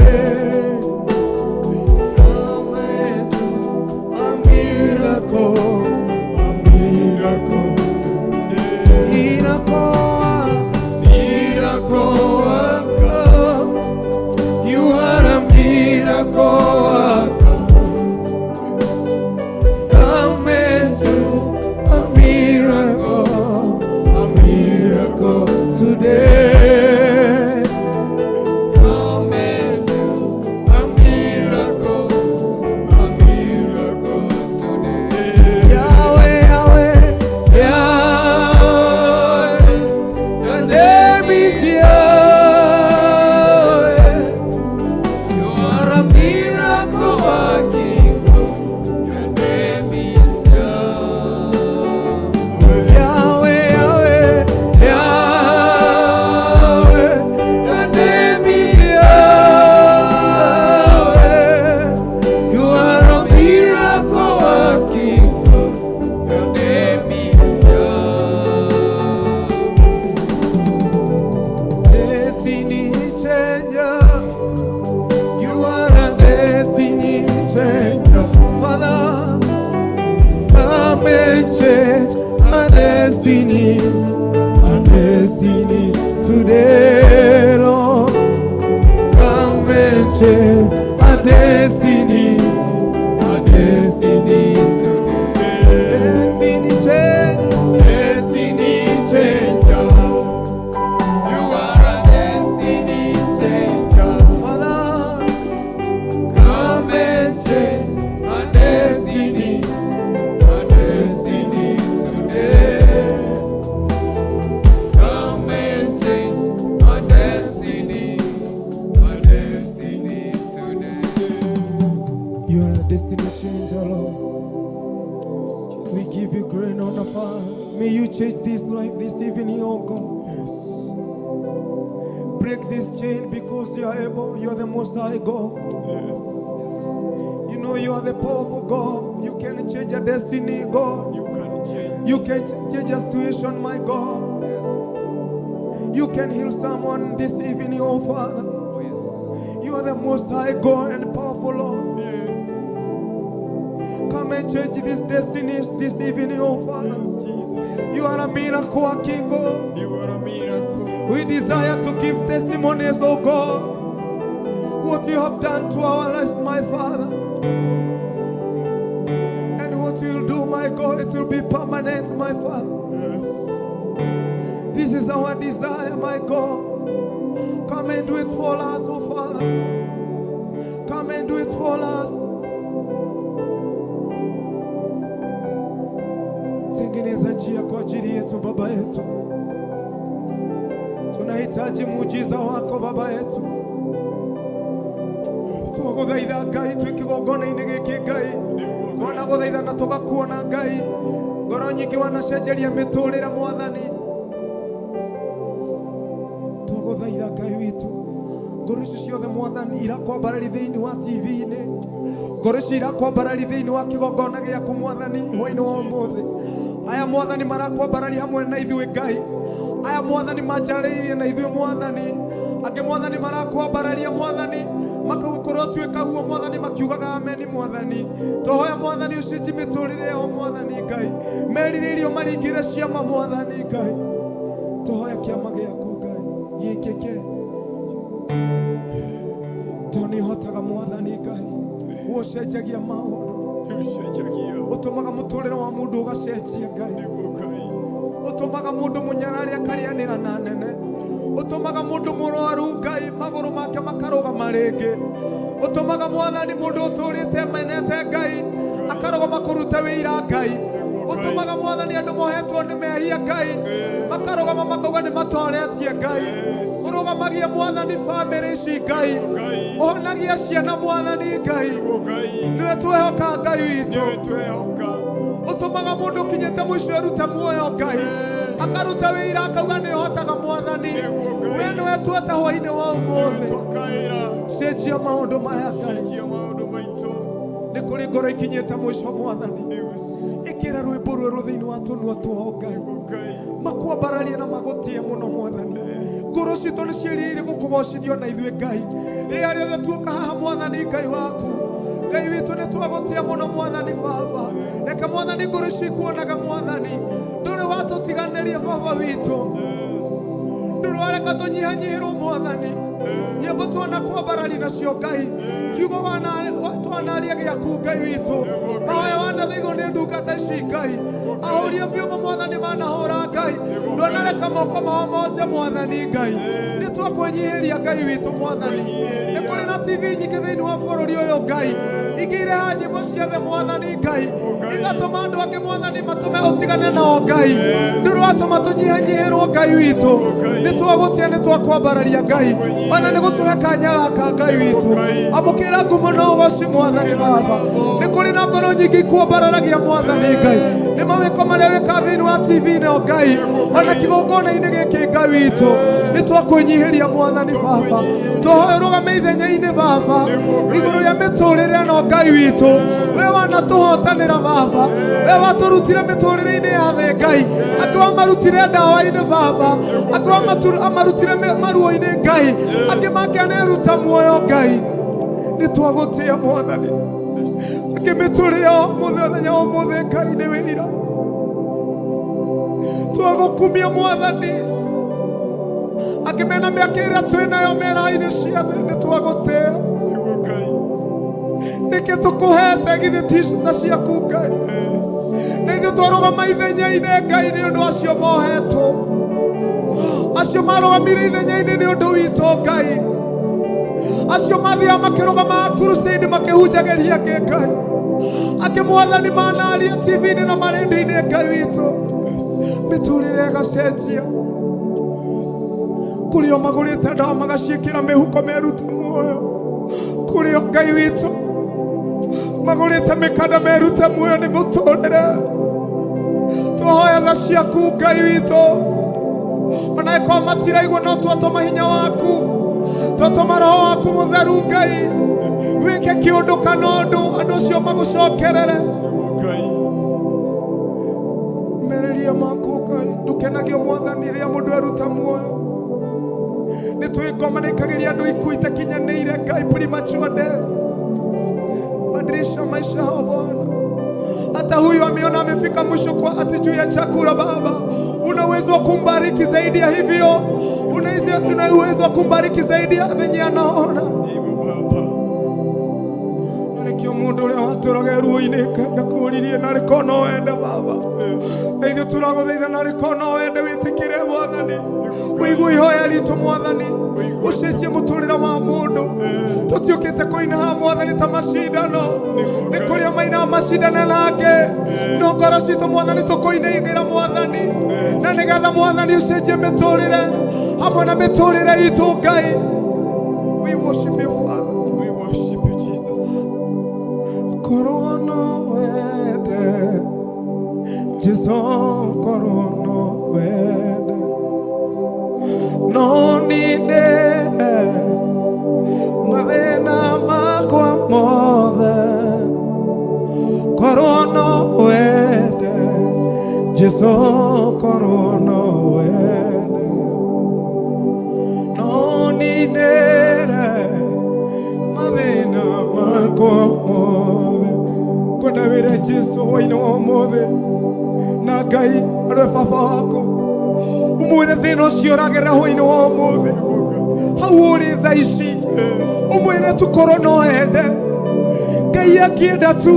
Come and do a miracle today. Miracle, Miracle worker, you are a miracle worker. Come and do a miracle today. Come and do a miracle today. Yahweh, Yahweh, Yahweh, your name is Yahweh. You are a miracle working God. Your name is Yahweh. Yahweh, Yahweh, Yahweh, your name is Yahweh. You are a miracle working God. Your name is Yahweh. Destiny changer. You are a destiny changer. Father, come and change our destiny, our destiny today, Lord. Come and change our destiny, our destiny today. Destiny change, Destiny changer. You are a destiny changer. Father. Come and change our destiny, our destiny today. Come and change our destiny, our destiny today. You are a destiny changer, Lord. We give you great honor, Father. May you change this life this evening, oh God. Break this chain because you are able. You are the Most High God. Yes. You know you are the powerful God. You can change a destiny, God. You can change. You can change a situation, my God. You can heal someone this evening, oh Father. Oh, yes. You are the Most High God and powerful Lord. Yes. Come and change these destinies this evening, oh Father. Yes, Jesus. You are a miracle working God. You are a miracle. We desire to give testimonies, oh God, what you have done to our lives, my Father. And what you will do, my God, it will be permanent, my Father. Yes. This is our desire, my God. Come and do it for us, oh Father. Come and do it for us. Tengeneza njia kwa ajili yetu, Baba yetu. Tunahitaji muujiza wako Baba yetu. Twagũthaitha Ngai twĩ kĩgongona-inĩ gĩkĩ Ngai, twanagũthaitha na tũgakuona Ngai, ngoro nyingĩ wanacenjeria mĩtũrĩre Mwathani. Twagũthaitha Ngai witũ, ngoro icio ciothe Mwathani irakwambarari thĩinĩ wa TV-inĩ, ngoro icio irakwambarari thĩinĩ wa kĩgongona gĩaku Mwathani hwaĩ-inĩ wa ũmũthĩ. Aya Mwathani marakwambarari hamwe na ithuĩ Ngai, aya Mwathani manjarĩirie na ithuĩ Mwathani, angĩ Mwathani marakwambararia Mwathani makagũkorwo tuĩka guo Mwathani, makiugaga ameni Mwathani. Tũhoya Mwathani ũcenjie mĩtũrĩre yao Mwathani Ngai, merirĩirio maringĩre ciama Mwathani Ngai. Tũhoya kĩama gĩaku Ngai gĩkĩke. Ũtũmaga Mwathani Ngai ũcenjagia maũndũ, ũtũmaga mũtũrĩre wa mũndũ ũgacenjia Ngai, ũtũmaga mũndũ mũnyarari akarĩanĩra na nene, ũtũmaga mũndũ mũrwaru Ngai magũrũ make makarũgama rĩngĩ, ũtũmaga Mwathani mũndũ ũtũrĩte menete Ngai akarũgama kũruta wĩira Ngai, ũtũmaga Mwathani andũ mohetwo nĩ mehia Ngai makarũgama makauga nĩ matoretie Ngai, ũrũgamagia Mwathani bamĩrĩ ici Ngai, ũhonagia ciana Mwathani Ngai, nĩwe twehoka Ngai witũ, ũtũmaga mũndũ ũkinyĩte mũico erute muoyo Ngai, akaruta wĩira akauga nĩ ũhotaga Mwathani, we nĩwe tuota hwainĩ wa ũmũthĩ, cenjia maũndũ maya Ngai, nĩ kũrĩ ngoro ikinyĩte mũico Mwathani, ĩkĩra rwĩmbo rwerũ thĩinĩ wa tũnua twao Ngai, makwambararie na magũtĩe mũno Mwathani, ngoro citũ nĩ ciĩrirĩirie gũkũgocithio na ithuĩ Ngai, rĩrĩa rĩothe tuoka haha Mwathani Ngai waku, Ngai witũ nĩ twagũtĩa mũno Mwathani Baba, reke Mwathani ngoro ici ikuonaga Mwathani, ndũrĩ watũtiganĩria Baba witũ, ndũrĩ wareka tũnyihanyihĩrwo Mwathani, nyĩmbo tuona kwambarari nacio Ngai, kiugo twanaria gĩaku Ngai witũ, mahoya wanathaithwo nĩ ndungata ici Ngai, ahũri a biũmũ Mwathani manahũra Ngai, ndwanareka moko mao monje Mwathani Ngai, nĩ twakwĩnyihĩria Ngai witũ Mwathani, nĩ kũrĩ na TV nyingĩ thĩinĩ wa bũrũri ũyũ Ngai, ingĩ irehaga nyĩmbo ciothe Mwathani Ngai, igatũma andũ angĩ Mwathani matũme ũtigane nao Ngai, ndũrĩ watũma tũnyihanyihĩrwo Ngai witũ, nĩ twagũtĩa nĩ twakwambararia Ngai, ona nĩ gũtũhe kanya gaka Ngai witũ, amũkĩra ngumo na ũgoci Mwathani Baba, nĩ kũrĩ na ngoro nyingĩ ikwambararagia Mwathani Ngai, nĩ mawĩko marĩa wĩkaga thĩinĩ wa TV ĩno Ngai, ona kĩgongona-inĩ gĩkĩ Ngai witũ, nĩ twakwĩnyihĩria Mwathani Baba, tũhoe ũrũgame ithenya-inĩ Baba, igũrũ rĩa mĩtũrĩre ĩno Ngai witũ, we wanatũhotanĩra Baba, we watũrutire mĩtũrĩre-inĩ ya thĩ Ngai, angĩ wamarutire ndawa-inĩ Baba, angĩ amarutire maruo-inĩ Ngai, angĩ mangĩaneruta muoyo Ngai, nĩ twagũtĩa Mwathani, angĩ mĩtũrĩre ya mũthenya wa ũmũthĩ Ngai nĩ wĩira, twagũkumia Mwathani, angĩ mena mĩaka ĩrĩa twĩ nayo mera-inĩ ciothe nĩ twagũtĩa, nĩkĩ tũkũhete githĩ ti na ciaku Ngai, nĩ ithuĩ twarũgama ithenya-inĩ Ngai nĩ ũndũ acio mohetwo, acio marũgamire ithenya-inĩ nĩ ũndũ witũ Ngai, acio mathiaga makĩrũgama crusade makĩhunjagĩria angĩ Ngai, angĩ Mwathani manaria TV-inĩ na marendio-inĩ Ngai witũ, mĩtũrĩre ĩgacenjia, kũrĩ o magũrĩte ndawa magaciĩkĩra mĩhuko merute muoyo, kũrĩ o Ngai witũ magũrĩte mĩkanda merute muoyo nĩ mũtũrĩre, twahoya tha ciaku Ngai witũ, ona ĩkorwo matiraigua no twatũma hinya waku, twatũma roho waku mũtheru Ngai, wĩke kĩũndũ kana ũndũ andũ acio magũcokerere, merĩria maku Ngai, ndũkenagio Mwathani rĩrĩa mũndũ eruta muoyo, nĩ twĩgomanĩkagĩria andũ ikuũ itakinyanĩire Ngai, premature death, badilisha maisha yao Bwana. Hata huyu ameona amefika mwisho kwa ati juu ya chakula Baba, una uwezo wa kumbariki zaidi ya hivyo, una uwezo wa kumbariki zaidi ya venye anaona. Na nĩkĩo mũndũ ũrĩa watũraga ruo-inĩ Ngai akũririe narĩ korwo no wende Baba, na ithuĩ tũragũthaitha narĩ korwo no wende wĩtĩkĩre Mwathani, ũigue ihoya ritũ Mwathani, ũcenjie mũtũrĩre wa mũndũ. Tũtiũkĩte kũina haha Mwathani ta macindano, nĩ kũrĩa mainaga macindano nake, no ngoro citũ Mwathani tũkũinaigĩra Mwathani, na nĩgetha Mwathani ũcenjie mĩtũrĩre hamwe na mĩtũrĩre itũ Ngai. We worship you Father. We worship you, Jesus. Korwo no wende Jesu, korwo no wende no ninde mathĩna makwa mothe, korwo no wende Jesu, korwo no wende no nindĩre mathĩna makwa mothe. Kwenda wĩre Jesu hwainĩ wa ũmũthĩ na Ngai arĩ we baba waku, ũmwĩre thĩna ũcio ũragerera hwainĩ wa ũmũthĩ, hau ũrĩ thaa ici Ũmwĩre tu korwo no ende Ngai akĩenda tu.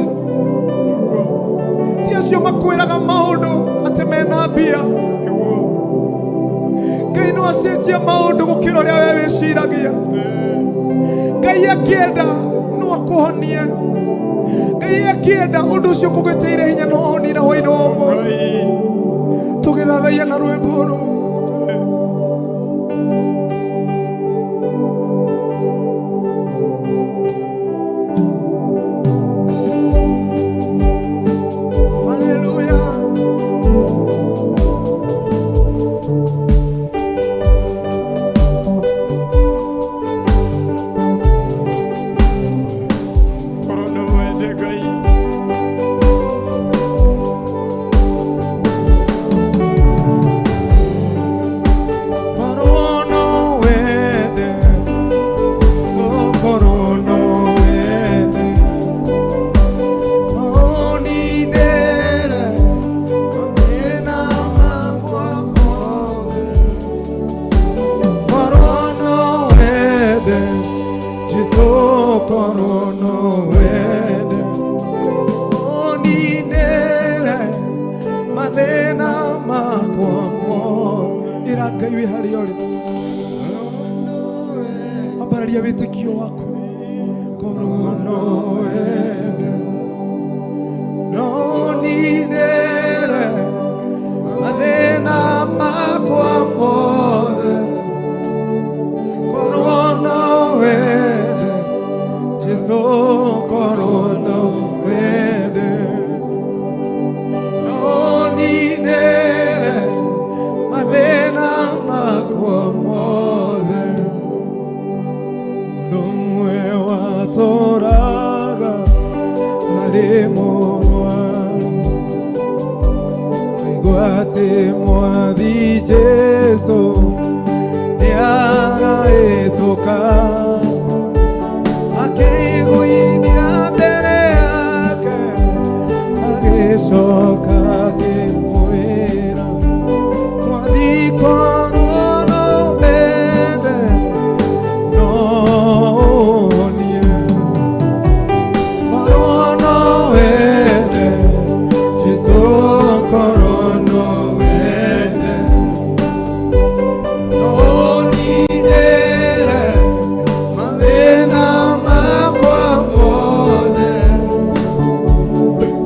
Ti acio makwĩraga maũndũ atĩ mena mbia. Ngai no acenjie maũndũ gũkĩra ũrĩa we wĩciragia. Ngai akĩenda no akũhonie. Ngai akĩenda ũndũ ũcio kũgĩtĩire hinya no ũnina hwainĩ wa ũmũthĩ. Tũgĩthathaiya na rwĩmbo rũu. Hallelujah. Korwo no wende Ngai. Korwo no wende, oh, korwo no wende, ũninĩre mathĩna makwa mothe. Korwo no wende, Jesũ, korwo no wende, ũninĩre mathĩna makwa mothe. Ĩra Ngai wĩ harĩa ũrĩ, ambararia wĩtĩkio waku. Korwo no wende, no ũninĩre mathĩna makwa mothe. Korwo no wende, Jesũ, korwo no wende, no ũninĩre mathĩna makwa mothe. Mũndũ ũmwe watũũraga arĩ mũrũaru, aigua atĩ Mwathi Jesũ nĩarahĩtũka, akĩiguithia mbere yake, agĩcoka akĩmwĩra, Mwathi korwo no wende, no ũhonie. Korwo no wende, Jesũ, korwo no wende, no ũninĩre mathĩna makwa mothe.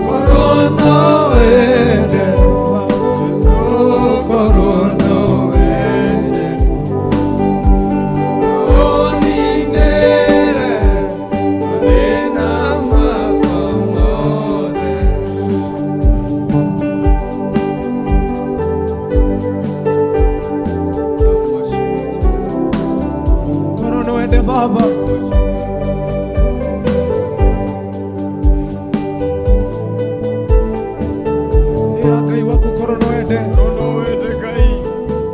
Korwo no wende, Jesũ, korwo no wende, ũninĩre mathĩna makwa mothe. Korwo no wende Baba, ĩra Ngai waku korwo no wende, Korwo no wende Ngai.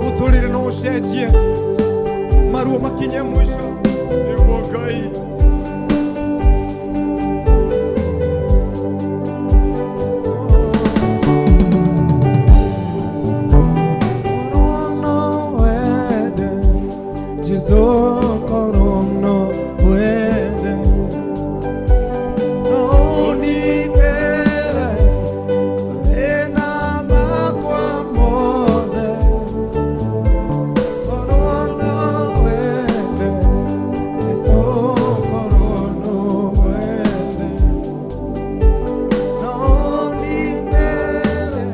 mũtũrĩre no ũcenjie, maruo makinye mũico. Nĩguo Ngai. Korwo no wende, Jesũ, korwo no wende, no ũninĩre mathĩna makwa mothe. Korwo no wende, Jesũ, korwo no wende, no ũninĩre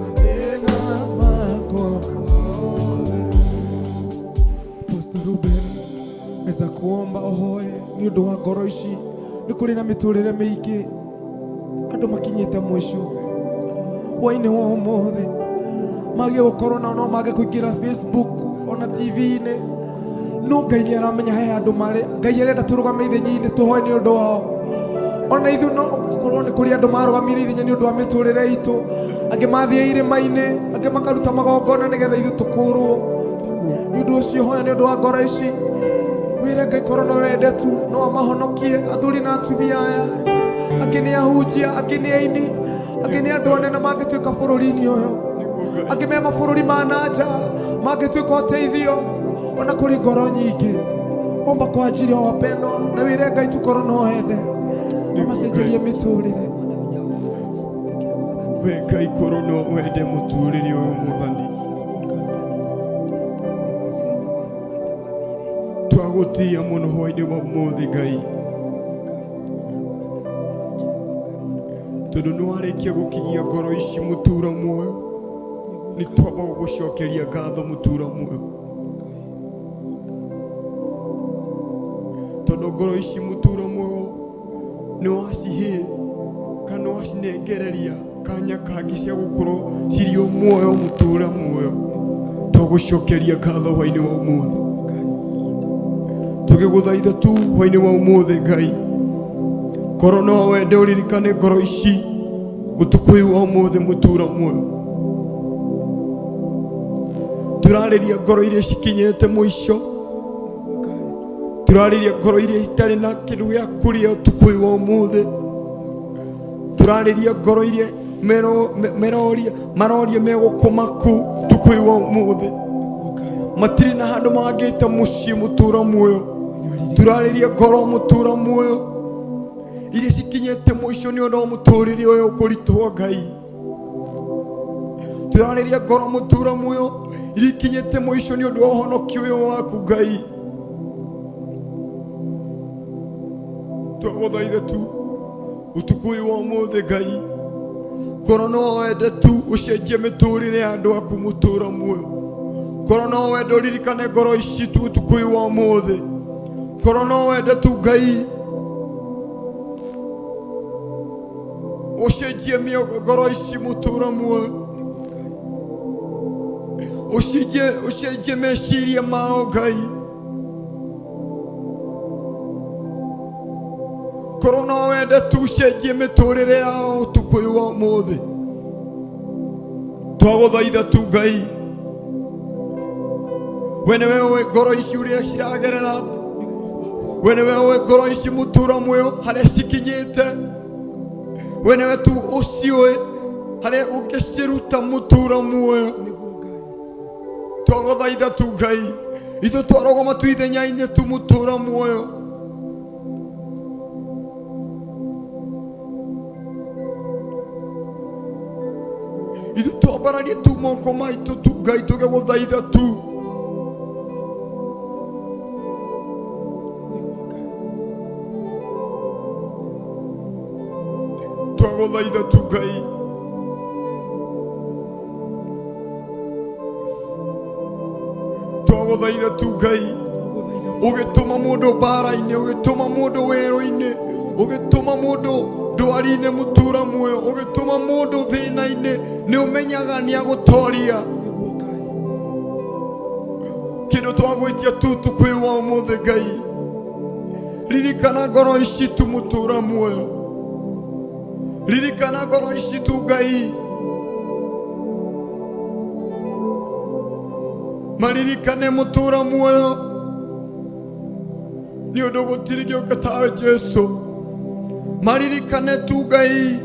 mathĩna makwa mothe. Pastor Ruben eza kuomba ohoe nĩ ũndũ wa ngoro ici. Nĩ kũrĩ na mĩtũrĩre mĩingĩ andũ makinyĩte mũico hwainĩ wa ũmũthĩ, mage gũkorwo nao no mage kũingĩra Facebook ona TV-inĩ, no Ngai nĩ aramenya he handũ marĩ. Ngai arenda tũrũgame ithenya-inĩ tũhoe nĩ ũndũ wao. Ona ithuĩ no gũkorwo nĩ kũrĩ andũ marũgamire ithenya nĩ ũndũ wa mĩtũrĩre itũ, angĩ mathiĩ irĩma-inĩ, angĩ makaruta magongona nĩgetha ithuĩ tũkũrwo. Nĩ ũndũ ũcio hoya nĩ ũndũ wa ngoro ici, wĩre Ngai korwo no wende tu no amahonokie athuri na atumia aya. Angĩ nĩ ahunjia, angĩ nĩ aini, angĩ nĩ andũ anene mangĩtuĩka bũrũri-inĩ ũyũ, angĩ me mabũrũri ma na nja mangĩtuĩka ũteithio. Ona kũrĩ ngoro nyingĩ Omba kwa ajili ya wapendwa na wire Ngai tukorwo no ende amacenjerie miturire. We Ngai korwo no wende mũtũrĩre ũyũ Mwathani, twagũtĩĩa mũno hwainĩ wa ũmũthĩ Ngai, tondũ nĩ warĩkia gũkinyia ngoro ici mũtura muoyo, nĩ twamba gũgũcokeria ngatho mũtura muoyo, tondũ ngoro ici mũtura muoyo nĩ wacihĩ kana wacinengereria kanya kangĩ cia gũkorwo cirĩ o muoyo mũtura muoyo. Twagũcokeria ngatho hwainĩ wa ũmũthĩ, tũgĩgũthaitha tu hwainĩ wa ũmũthĩ Ngai, korwo no wende ũririkane ngoro ici ũtukũ ũyũ wa ũmũthĩ mũtura muoyo. Tũrarĩria ngoro iria cikinyĩte mũico, tũrarĩria ngoro iria itarĩ na kĩndũ gĩa kũrĩa ũtukũ ũyũ wa ũmũthĩ, tũrarĩria ngoro iria meroria maroria megũkoma kũ ũtukũ ũyũ wa ũmũthĩ, matirĩ na handũ mangĩta mũciĩ mũtũra muoyo. Tũrarĩria ngoro mũtũra muoyo iria cikinyĩte mũico nĩ ũndũ wa mũtũrĩre ũyũ kũritũha Ngai. Tũrarĩria ngoro mũtũra muoyo iria ikinyĩte mũico nĩ ũndũ wa ũhonokio ũyũ waku Ngai. Twagũthaitha tu ũtukũ ũyũ wa ũmũthĩ Ngai, korwo no wende tu ũcenjie mĩtũrĩre ya andũ aku mũtũra muoyo, korwo no wende ũririkane ngoro ici tu ũtukũ ũyũ wa ũmũthĩ, korwo no wende tu Ngai ũcenjie ngoro ici mũtũra muoyo, ũcenjie meciria mao Ngai. Korwo no wende tu ũcenjie mĩtũrĩre yao ũtukũ ũyũ wa ũmũthĩ, twagũthaitha tu Ngai, we nĩwe ũĩ ngoro ici ũrĩa ciragerera, we nĩwe ũĩ ngoro ici mũtũra muoyo harĩa cikinyĩte, we nĩwe tu ũciũĩ harĩa ũngĩciruta mũtũra muoyo. Twagũthaitha tu Ngai, ithuĩ twarũgama tu ithenya-inĩ tu mũtũra muoyo. Ithuĩ twambararie tu moko maitũ tu Ngai, tũgĩgũthaitha tu. Twagũthaitha tu Ngai, twagũthaitha tu Ngai, ũgĩtũma mũndũ mbara-inĩ, ũgĩtũma mũndũ werũ-inĩ, ũgĩtũma mũndũ ndwari-inĩ mũtura muoyo, ũgĩtũma mũndũ thĩna-inĩ, nĩ ũmenyaga nĩ agũtoria. Kĩndũ twagwĩtia tu ũtukũ ũyũ wa ũmũthĩ Ngai, ririkana ngoro ici tu mũtura muoyo, ririkana ngoro ici tu Ngai, maririkane mũtura muoyo, nĩ ũndũ gũtirĩ gĩũka tawe Jesu. Maririkane tu Ngai,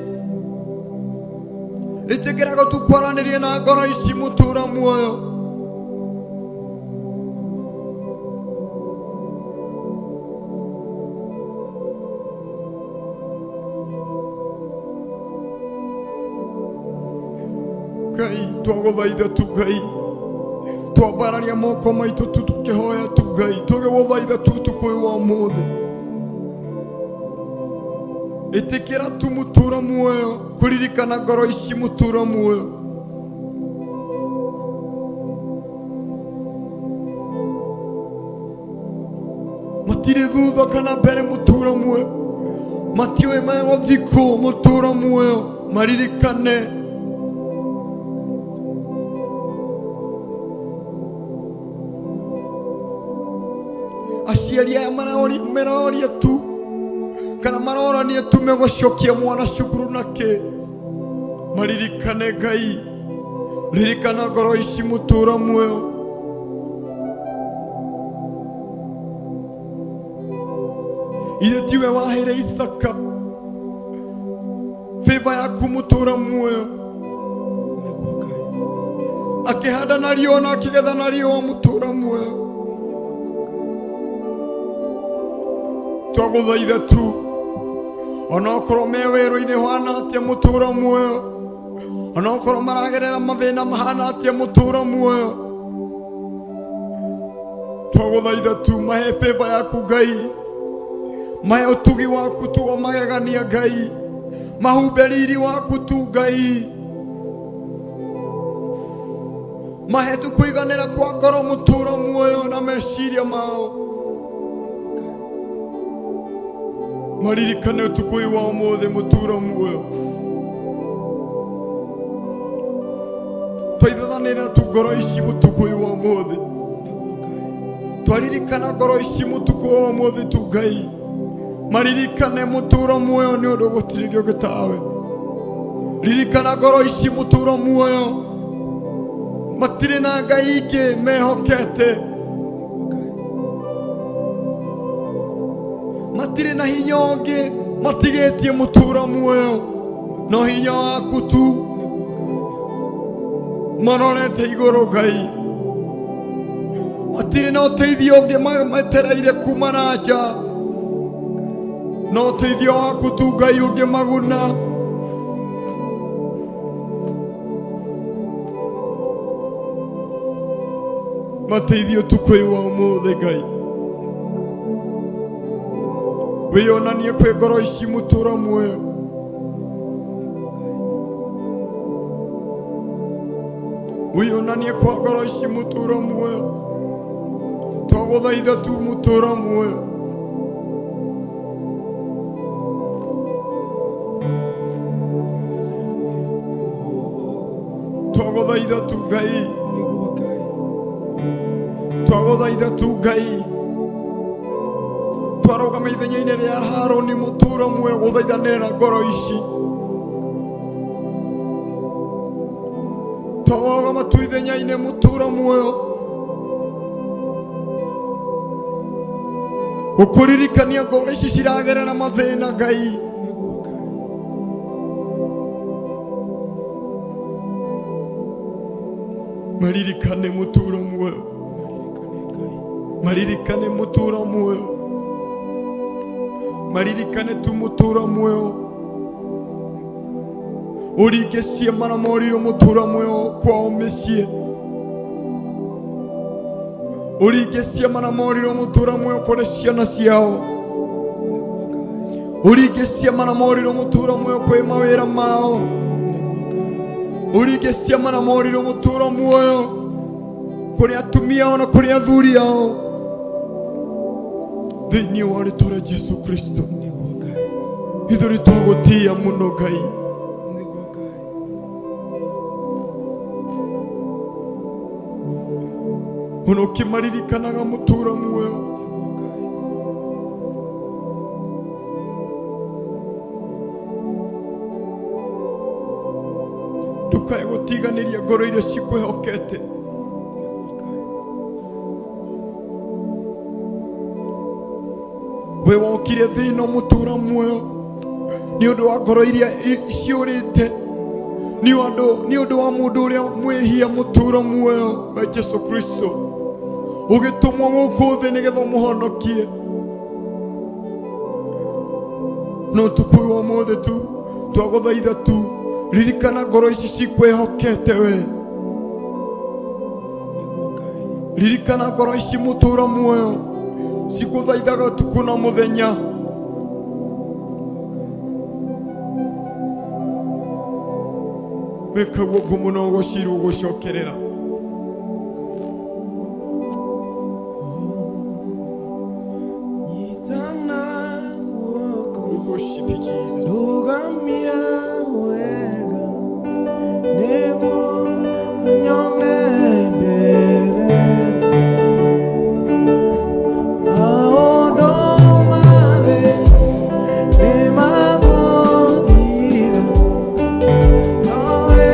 ĩtĩkĩra gũtukwaranĩria na ngoro ici mũtura muoyo. Ngai twagũthaitha tu Ngai, twambararia moko maitũ tu tũkĩhoya tu Ngai, tũgĩgũthaitha tu ũtukũ ũyũ wa ũmũthĩ, ĩtĩkĩra tu mũtura muoyo kũririkana ngoro ici mũtura muoyo. Matirĩ thutha kana mbere mũtura muoyo, matiũĩ megũthiĩ kũ mũtura muoyo, maririkane aciari aya maroria tu kana marorania tu megũcokia mwana cukuru na kĩ. Maririkane Ngai, ririkana ngoro ici mũtura muoyo. Ithe tiwe waheire Isaka favor yaku mũtura muoyo, akĩhanda na riũa na akĩgetha na riũa mũtura muoyo. Twagũthaitha tu onokorwo me wĩrũ-inĩ ũhana atĩa mũtũra muoyo, onokorwo maragerera mathĩna mahana atĩa mũtũra muoyo, twagũthaitha tu mahe favor yaku Ngai, mahe ũtugi waku tu wa magegania Ngai, mahumbe riri waku tu Ngai, mahe tu kũiganĩra kwa ngoro mũtũra muoyo na meciria mao, maririkane ũtukũ ũyũ wa ũmũthĩ mũtũra muoyo. Twaithathanĩra tu ngoro ici mũtukũ ũyũ wa ũmũthĩ, twaririkana ngoro ici mũtukũ wa ũmũthĩ tu Ngai, maririkane mũtũra muoyo nĩ ũndũ gũtirĩ kĩũngĩ tawe. Ririkana ngoro ici mũtũra muoyo, matirĩ na ngai ingĩ mehokete, matirĩ na hinya ũngĩ matigĩtie mũtũra muoyo, no hinya waku tu marorete igũrũ Ngai, matirĩ na ũteithio ũngĩ metereire kuma na nja, no ũteithio waku tu Ngai ũngĩmaguna. Mateithio ũtukũ ũyũ wa ũmũthĩ Ngai, wĩyonanie kwĩ ngoro ici mũtũra muoyo. Wĩyonanie kwa ngoro ici mũtũra muoyo, twagũthaitha tu mũtũra muoyo. Twagũthaitha tu Ngai, twagũthaitha tu Ngai, twarũgama ithenya-inĩ rĩa Harũni mũtũra muoyo gũthaithanĩrĩra ngoro ici. Twarũgama tu ithenya-inĩ mũtũra muoyo gũkũririkania ngoro ici ciragerera mathĩna Ngai. Maririkane mũtũra muoyo, maririkane mũtũra muoyo, maririkane tu mũtũra muoyo, ũringe ciama na morirũ mũtũra muoyo kwao mĩciĩ, ũringe ciama na morirũ mũtũra muoyo kũrĩ ciana ciao, ũringe ciama na morirũ mũtũra muoyo kwĩ mawĩra mao, ũringe ciama na morirũ mũtũra muoyo kũrĩ atumia ao na kũrĩ athuri ao, thĩinĩ wa rĩtwa rĩa Jesu Kristo. Ithuĩ twagũtĩĩa mũno Ngai, ona ũkĩmaririkanaga mũtũra muoyo. Ndũkae gũtiganĩria ngoro iria cikwĩhokete. We wokire thĩ ĩno mũtũra muoyo nĩ ũndũ wa ngoro iria ciũrĩte, nĩ ũndũ wa mũndũ ũrĩa mwĩhia mũtũra muoyo wa Jesu Kristo, ũgĩtũmwo gũkũ thĩ nĩgetha ũmũhonokie. No ũtukũ ũyũ wa ũmũthĩ tu twagũthaitha tu, ririkana ngoro ici cikwĩhokete we, ririkana ngoro ici mũtũra muoyo cigũthaithaga ũtukũ na mũthenya. Wĩka guoko mũno ũgũcirwo gũcokerera. Nyitana guoko. We worship you, Jesus. Ndugamia wega nĩguo nyone mbere maũndũ mathĩ nĩmagũthira nowe.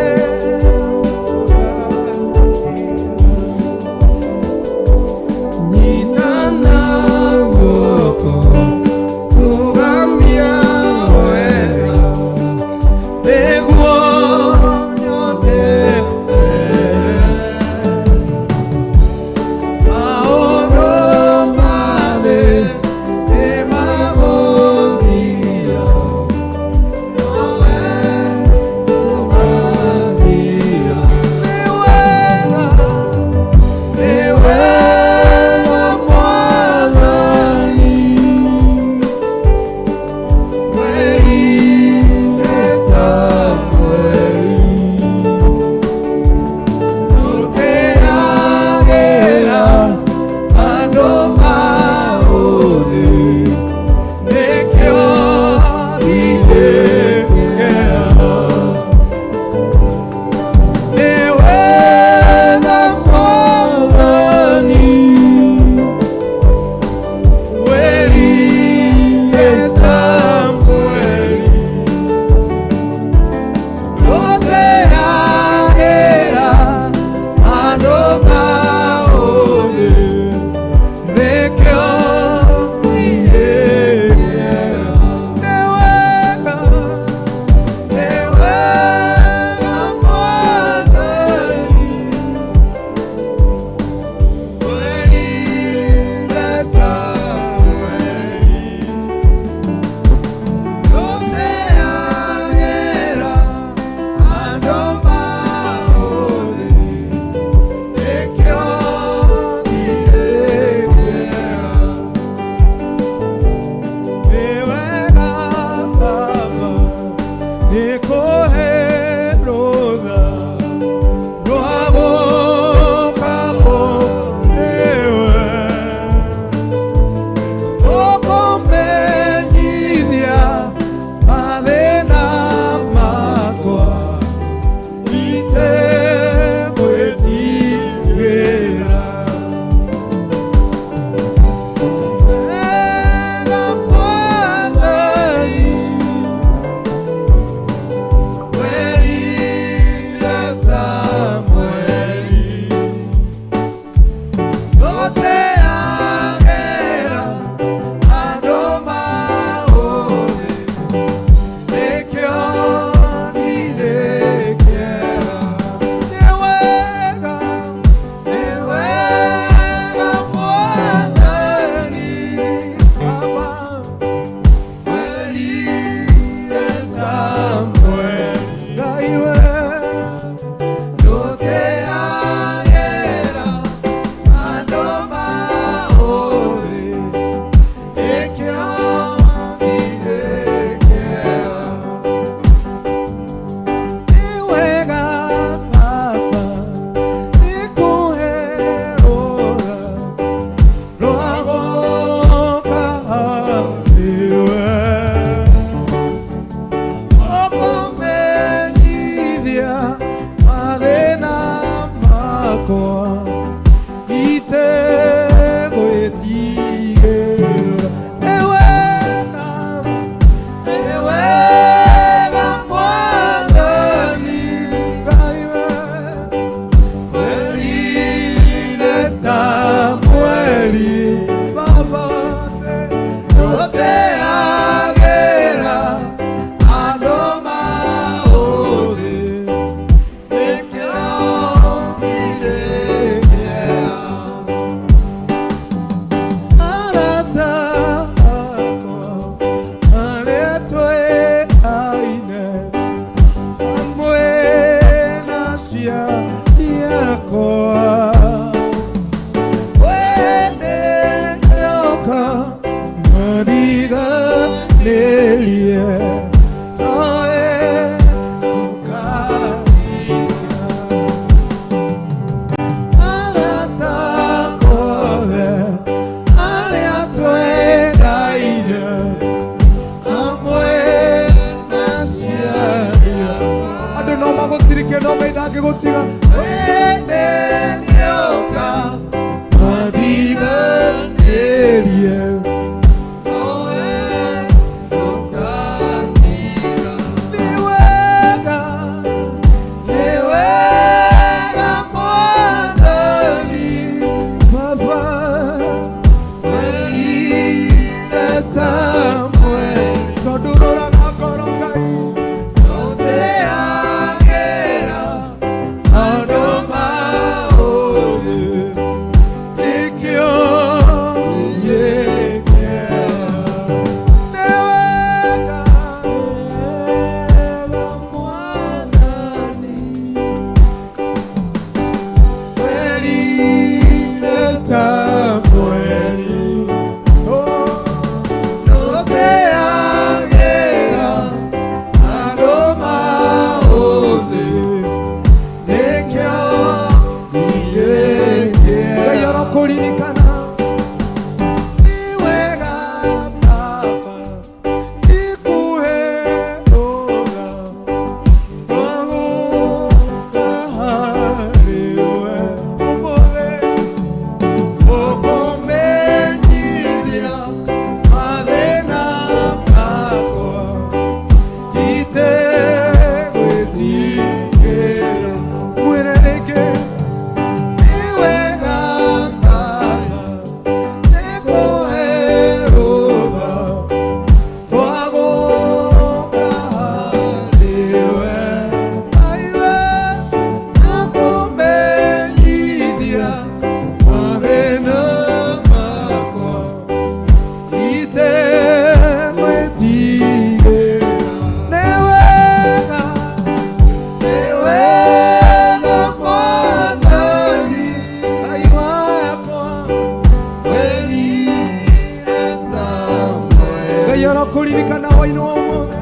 Tũkũririkana hwainĩ wa ũmũthĩ.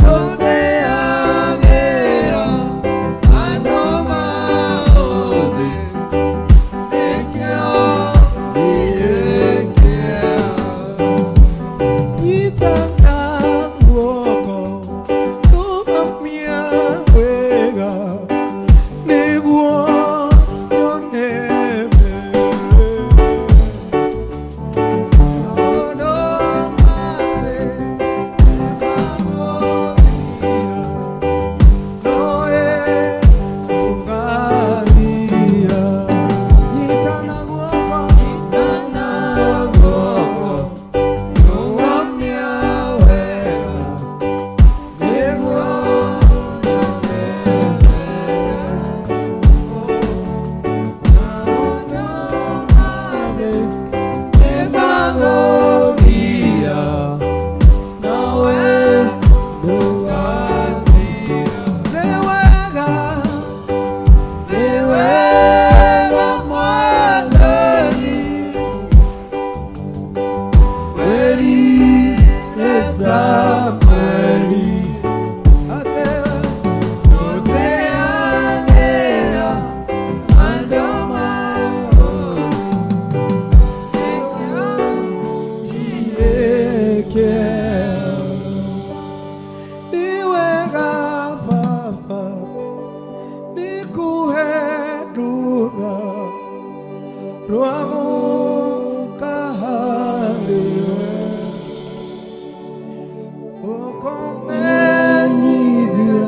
Tũteagĩra andũ maũthĩ, nĩkĩo ndirĩkia. Nyita na guoko, rũgamia wega, nĩguo nyone mbere. Maũndũ mathĩ nĩmagũthira, Noe ũgathira. Nyita na guoko, Nyita na guoko, rũgamia wega, nĩguo maũndũ mathĩ nĩmagũthira, nowe ndũgathira. Nĩ wega, Nĩ wega Mwathani, wĩrire Samweli, atĩ tũteagĩra andũ maũthĩ, nĩkĩo ndirĩkia. Nĩ wega Baba, nĩkũhe rũtha rwa gũka harĩ we. Ũkũmenyithia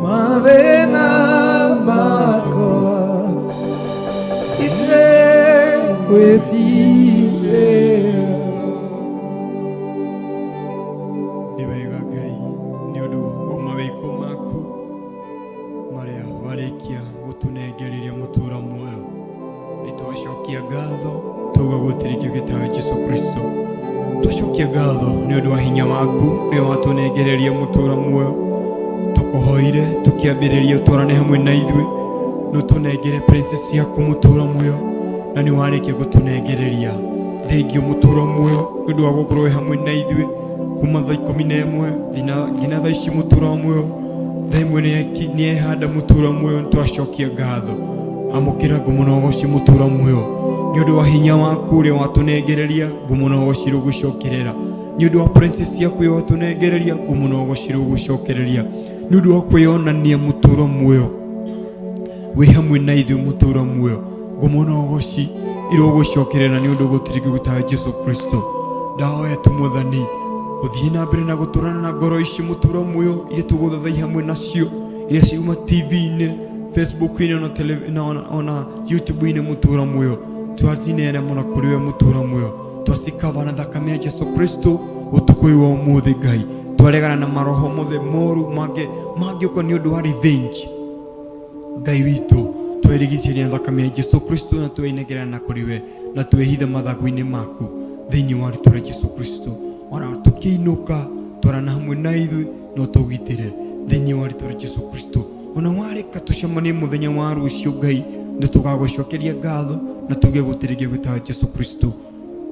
mathĩna makwa, itegwĩtigĩra. Nĩ wega Ngai nĩ ũndũ wa mawĩko maku marĩa warĩkia gũtũnengereria mũtũra muoyo. Nĩ twacokia ngatho tauga gũtirĩ kĩngĩ tawe Jesu Kristo. Twacokia ngatho nĩ ũndũ wa hinya waku ũrĩa watũnengereria mũtũra muoyo. Tũkũhoire tũkĩambĩrĩria ũtwarane hamwe na ithuĩ na ũtũnengere princess yaku mũtũra muoyo na nĩ warĩkia gũtũnengereria. Thengio mũtũra muoyo nĩ ũndũ wa gũkorwo wĩ hamwe na ithuĩ kuma thaa 11 nginya thaa ici mũtũra muoyo. Thaa 1 nĩehanda mũtũra muoyo, nĩtwacokia ngatho. Amũkĩra ngumo na ũgoci mũtũra muoyo nĩ ũndũ wa hinya waku ũrĩa watũnengereria, ngumo na ũgoci rũgũcokerera. Nĩ ũndũ wa princess yaku ũrĩa watũnengereria, ngumo na ũgoci rũgũcokereria. Nĩ ũndũ wa kwĩyonania mũtũra muoyo wĩ hamwe na ithuĩ mũtũra muoyo, ngumo na ũgoci irũgũcokerera nĩ ũndũ gũtirĩ kĩgutaga Jesu Kristo. Ndahoya tu Mwathani ũthiĩ na mbere na gũtũrana na ngoro ici mũtũra muoyo iria tũgũthathai hamwe nacio, iria ciuma TV-inĩ, Facebook-inĩ ona ona YouTube-inĩ mũtũra muoyo, twacineana mũno kũrĩ we mũtũra muoyo, twacikaba na thakame ya Jesu Kristo ũtukũ ũyũ wa ũmũthĩ. Ngai, twaregana na maroho mothe moru mangĩũka nĩ ũndũ wa revenge. Ngai witũ, twerigicĩria na thakame ya Jesu Kristo na tweinengerana na kũrĩ we na twĩhithe mathagu-inĩ maku thĩinĩ wa rĩtwa rĩa Jesu Kristo. Ona tũkĩinũka, twarana hamwe na ithuĩ na ũtũgitĩre thĩinĩ wa rĩtwa rĩa Jesu Kristo. Ona wareka tũcemanie mũthenya wa rũciũ, Ngai, nĩ tũgagũcokeria ngatho na tuge gũtirĩ kĩngĩ gwĩtaga Jesu Kristo.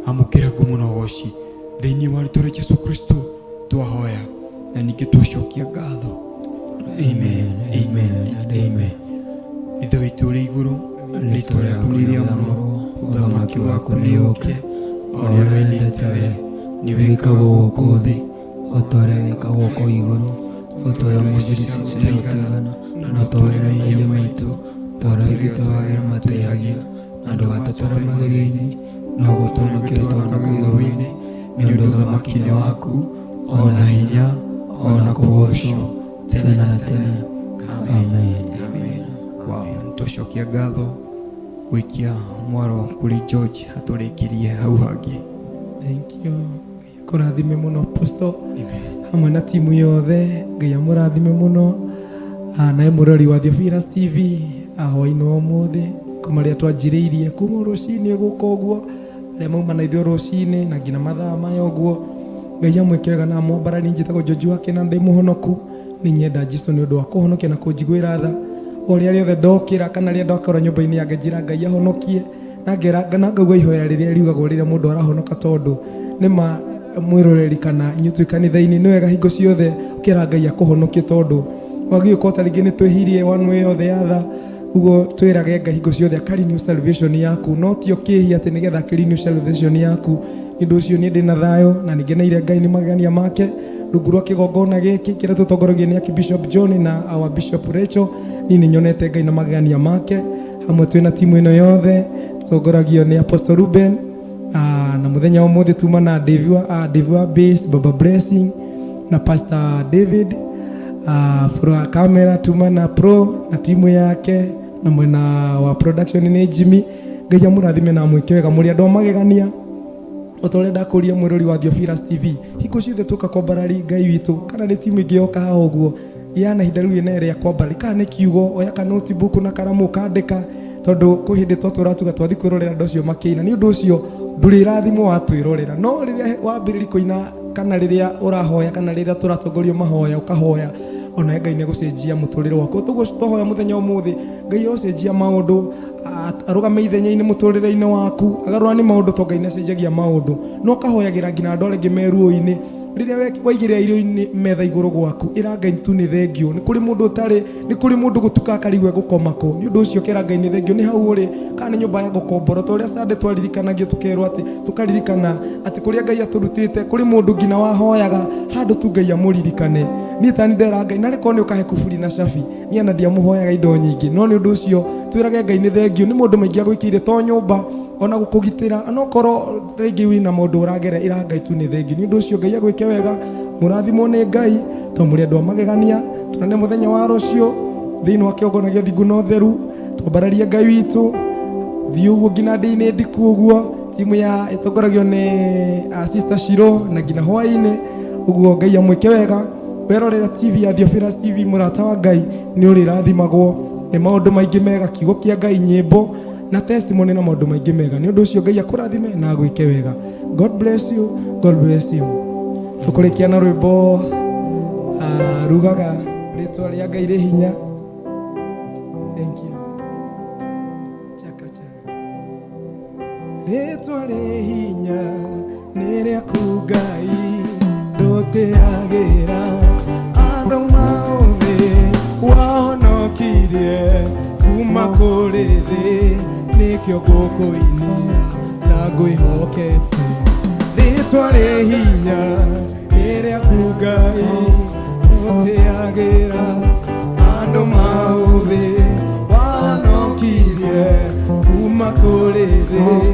Amũkĩra ngumo na ũgoci thĩinĩ wa rĩtwa rĩa Jesu Kristo twahoya na ningĩ twacokia ngatho. Amen, amen and amen. Ithe witũ ũrĩ igũrũ, rĩtwa rĩaku nĩ rĩamũrwo, ũthamaki waku nĩ ũke, o ũrĩa wendete we nĩ wĩkagwo gũkũ thĩ o ta ũrĩa wĩkagwo kũu igũrũ. Ũtũhe ũmũthĩ irio citũ cia gũtũigana, na ũtũohere mehia maitũ, ta ũrĩa ithuĩ twohagĩra matwĩhagia, na ndũgatũtware magerio-inĩ, no ũtũhonokie ũtũhonokie ũũru-inĩ, nĩ ũndũ ũthamaki nĩ waku, o na hinya, o na kũgoocwo tene na tene. Amen. Amen. Wow, twacokia ngatho gũikia mwaro kũrĩ George atũrĩkĩrie hau hangĩ. Thank you. Ngai akũrathime mũno Apostle hamwe na timu yothe. Ngai amũrathime mũno. Nawe mũrori wa Theophilus TV hwainĩ wa ũmũthĩ, kuma rĩrĩa twanjĩrĩirie kuma rũcinĩ gũka ũguo, arĩa mauma na ithuĩ rũcinĩ na nginya mathaa maya ũguo, Ngai amwĩke wega na amwambaranie. Njĩtagwo George wa na ndĩ mũhonoku. Nĩ nyenda Jesu nĩ ũndũ wa kũhonokia na kũnjiguĩra tha. O rĩrĩa rĩothe ndokĩra kana rĩrĩa ndakorwo nyũmba-inĩ ya Ngai, njĩra Ngai ahonokie na ngera na ngauga ihoya rĩrĩa riugagwo rĩrĩa mũndũ arahonoka, tondũ nĩ ma Mwĩroreri kana inyuĩ twĩ kanitha-inĩ, nĩ wega hingo ciothe ũkĩra Ngai akũhonokie, tondũ wagĩũka ta rĩngĩ nĩ twĩhirie one way or the other. Ũguo twĩrage Ngai hingo ciothe akarenew salvation yaku, no tio kĩhia atĩ nĩgetha akĩrenew salvation yaku. Nĩ ũndũ ũcio niĩ ndĩna thayũ na nĩngeneire Ngai nĩ magegania make rungu rwa kĩgongona gĩkĩ kĩrĩa tũtongoragio nĩ Archbishop John na our Bishop Rachel. Niĩ nĩ nyonete Ngai na magegania make hamwe twĩna timu ĩno yothe tũtongoragio nĩ Apostle Ruben. Na mũthenya wa ũmũthĩ tuma na Dave wa, Dave wa Base, Baba Blessing na Pastor David, pro camera tuma na pro na timu yake, na mwena wa production nĩ Jimmy. Ngai amũrathime na amwĩke wega, mũrĩ andũ a magegania. O ta ũrĩa ndakũria mwĩrori wa Theophilus TV, hingo ciothe tuoka kwambarari Ngai witũ, kana nĩ timu ĩngĩ yoka haha ũguo yana ihinda rĩu ĩna rĩa kwambarari, kana nĩ kiugo, oya ka notebook na karamu ũkandĩka, tondũ kwĩ hĩndĩ twatũra tuga twathi kwĩrorera andũ acio makĩina. Nĩ ũndũ ũcio ndũrĩrathimwo watwĩrorera, no rĩrĩa wambĩrĩria kũina kana rĩrĩa ũrahoya kana rĩrĩa tũratongorio mahoya ũkahoya, ona Ngai nĩ gũcenjia mũtũrĩre waku. Toguo twahoya mũthenya ũmũthĩ, Ngai arocenjia maũndũ, arũgame ithenya-inĩ mũtũrĩre-inĩ waku, agarũrani maũndũ, to Ngai nĩacenjagia maũndũ. No ũkahoyagĩra nginya andũ arĩa angĩ me ruo-inĩ. Rĩrĩa waigĩrĩra irio-inĩ metha igũrũ gwaku, ĩra Ngai tu nĩ thengio. Nĩ kũrĩ mũndũ ũtarĩ, nĩ kũrĩ mũndũ gũtuka akarigwo egũkoma kũ. Nĩ ũndũ ũcio kera Ngai nĩ thengio nĩ hau ũrĩ, kana nĩ nyũmba ya gũkombora. Ta ũrĩa Sunday twaririkanagio, tũkerwo atĩ tũkaririkana atĩ kũrĩa Ngai atũrutĩte kũrĩ mũndũ nginya wahoyaga handũ tu Ngai amũririkane. Niĩ tani ndera Ngai narĩ korwo nĩ ũkahe kuburi na cabi, niĩ ona ndiamũhoyaga indo nyingĩ. No nĩ ũndũ ũcio twĩrage Ngai nĩ thengio nĩ mũndũ maingĩ agwĩkĩire, to nyũmba ona gũkũgitĩra, onokorwo rĩngĩ wĩna maũndũ ũragera, ĩra Ngai tu nĩ thengio. Nĩ ũndũ ũcio Ngai agwĩke wega, mũrathimwo nĩ Ngai to mũrĩ andũ a magegania. Tuonane mũthenya wa rũciũ thĩinĩ wa kĩgongona gĩa thingu na ũtheru, twambararie Ngai witũ thiĩ ũguo nginya ndĩ-inĩ ndiku ũguo. Timu ya ĩtongoragio nĩ Sister Shiro na nginya hwaĩ-inĩ ũguo. Ngai amwĩke wega. Werorera TV ya Theophilus TV, mũrata wa Ngai, nĩ ũrĩrathimagwo nĩ maũndũ maingĩ mega, kiugo kĩa Ngai, nyĩmbo na testimony na maũndũ maingĩ mega. Nĩ ũndũ ũcio Ngai akũrathime na agwĩke wega. God bless you, God bless you. Tũkũrĩkia na rwĩmbo rugaga rĩtwa rĩa Ngai rĩ hinya. Thank you. Chakacha. Rĩtwa rĩ hinya nĩ rĩaku Ngai, ndũtĩagĩra andũ maũthĩ, wahonokirie kuma kũrĩ thĩ, nĩkĩo ngũkũinĩra na ngwĩhokete. Rĩtwa rĩ hinya nĩ rĩaku Ngai, ndũtĩagĩra andũ maũthĩ, wahonokirie kuma kũrĩ thĩ.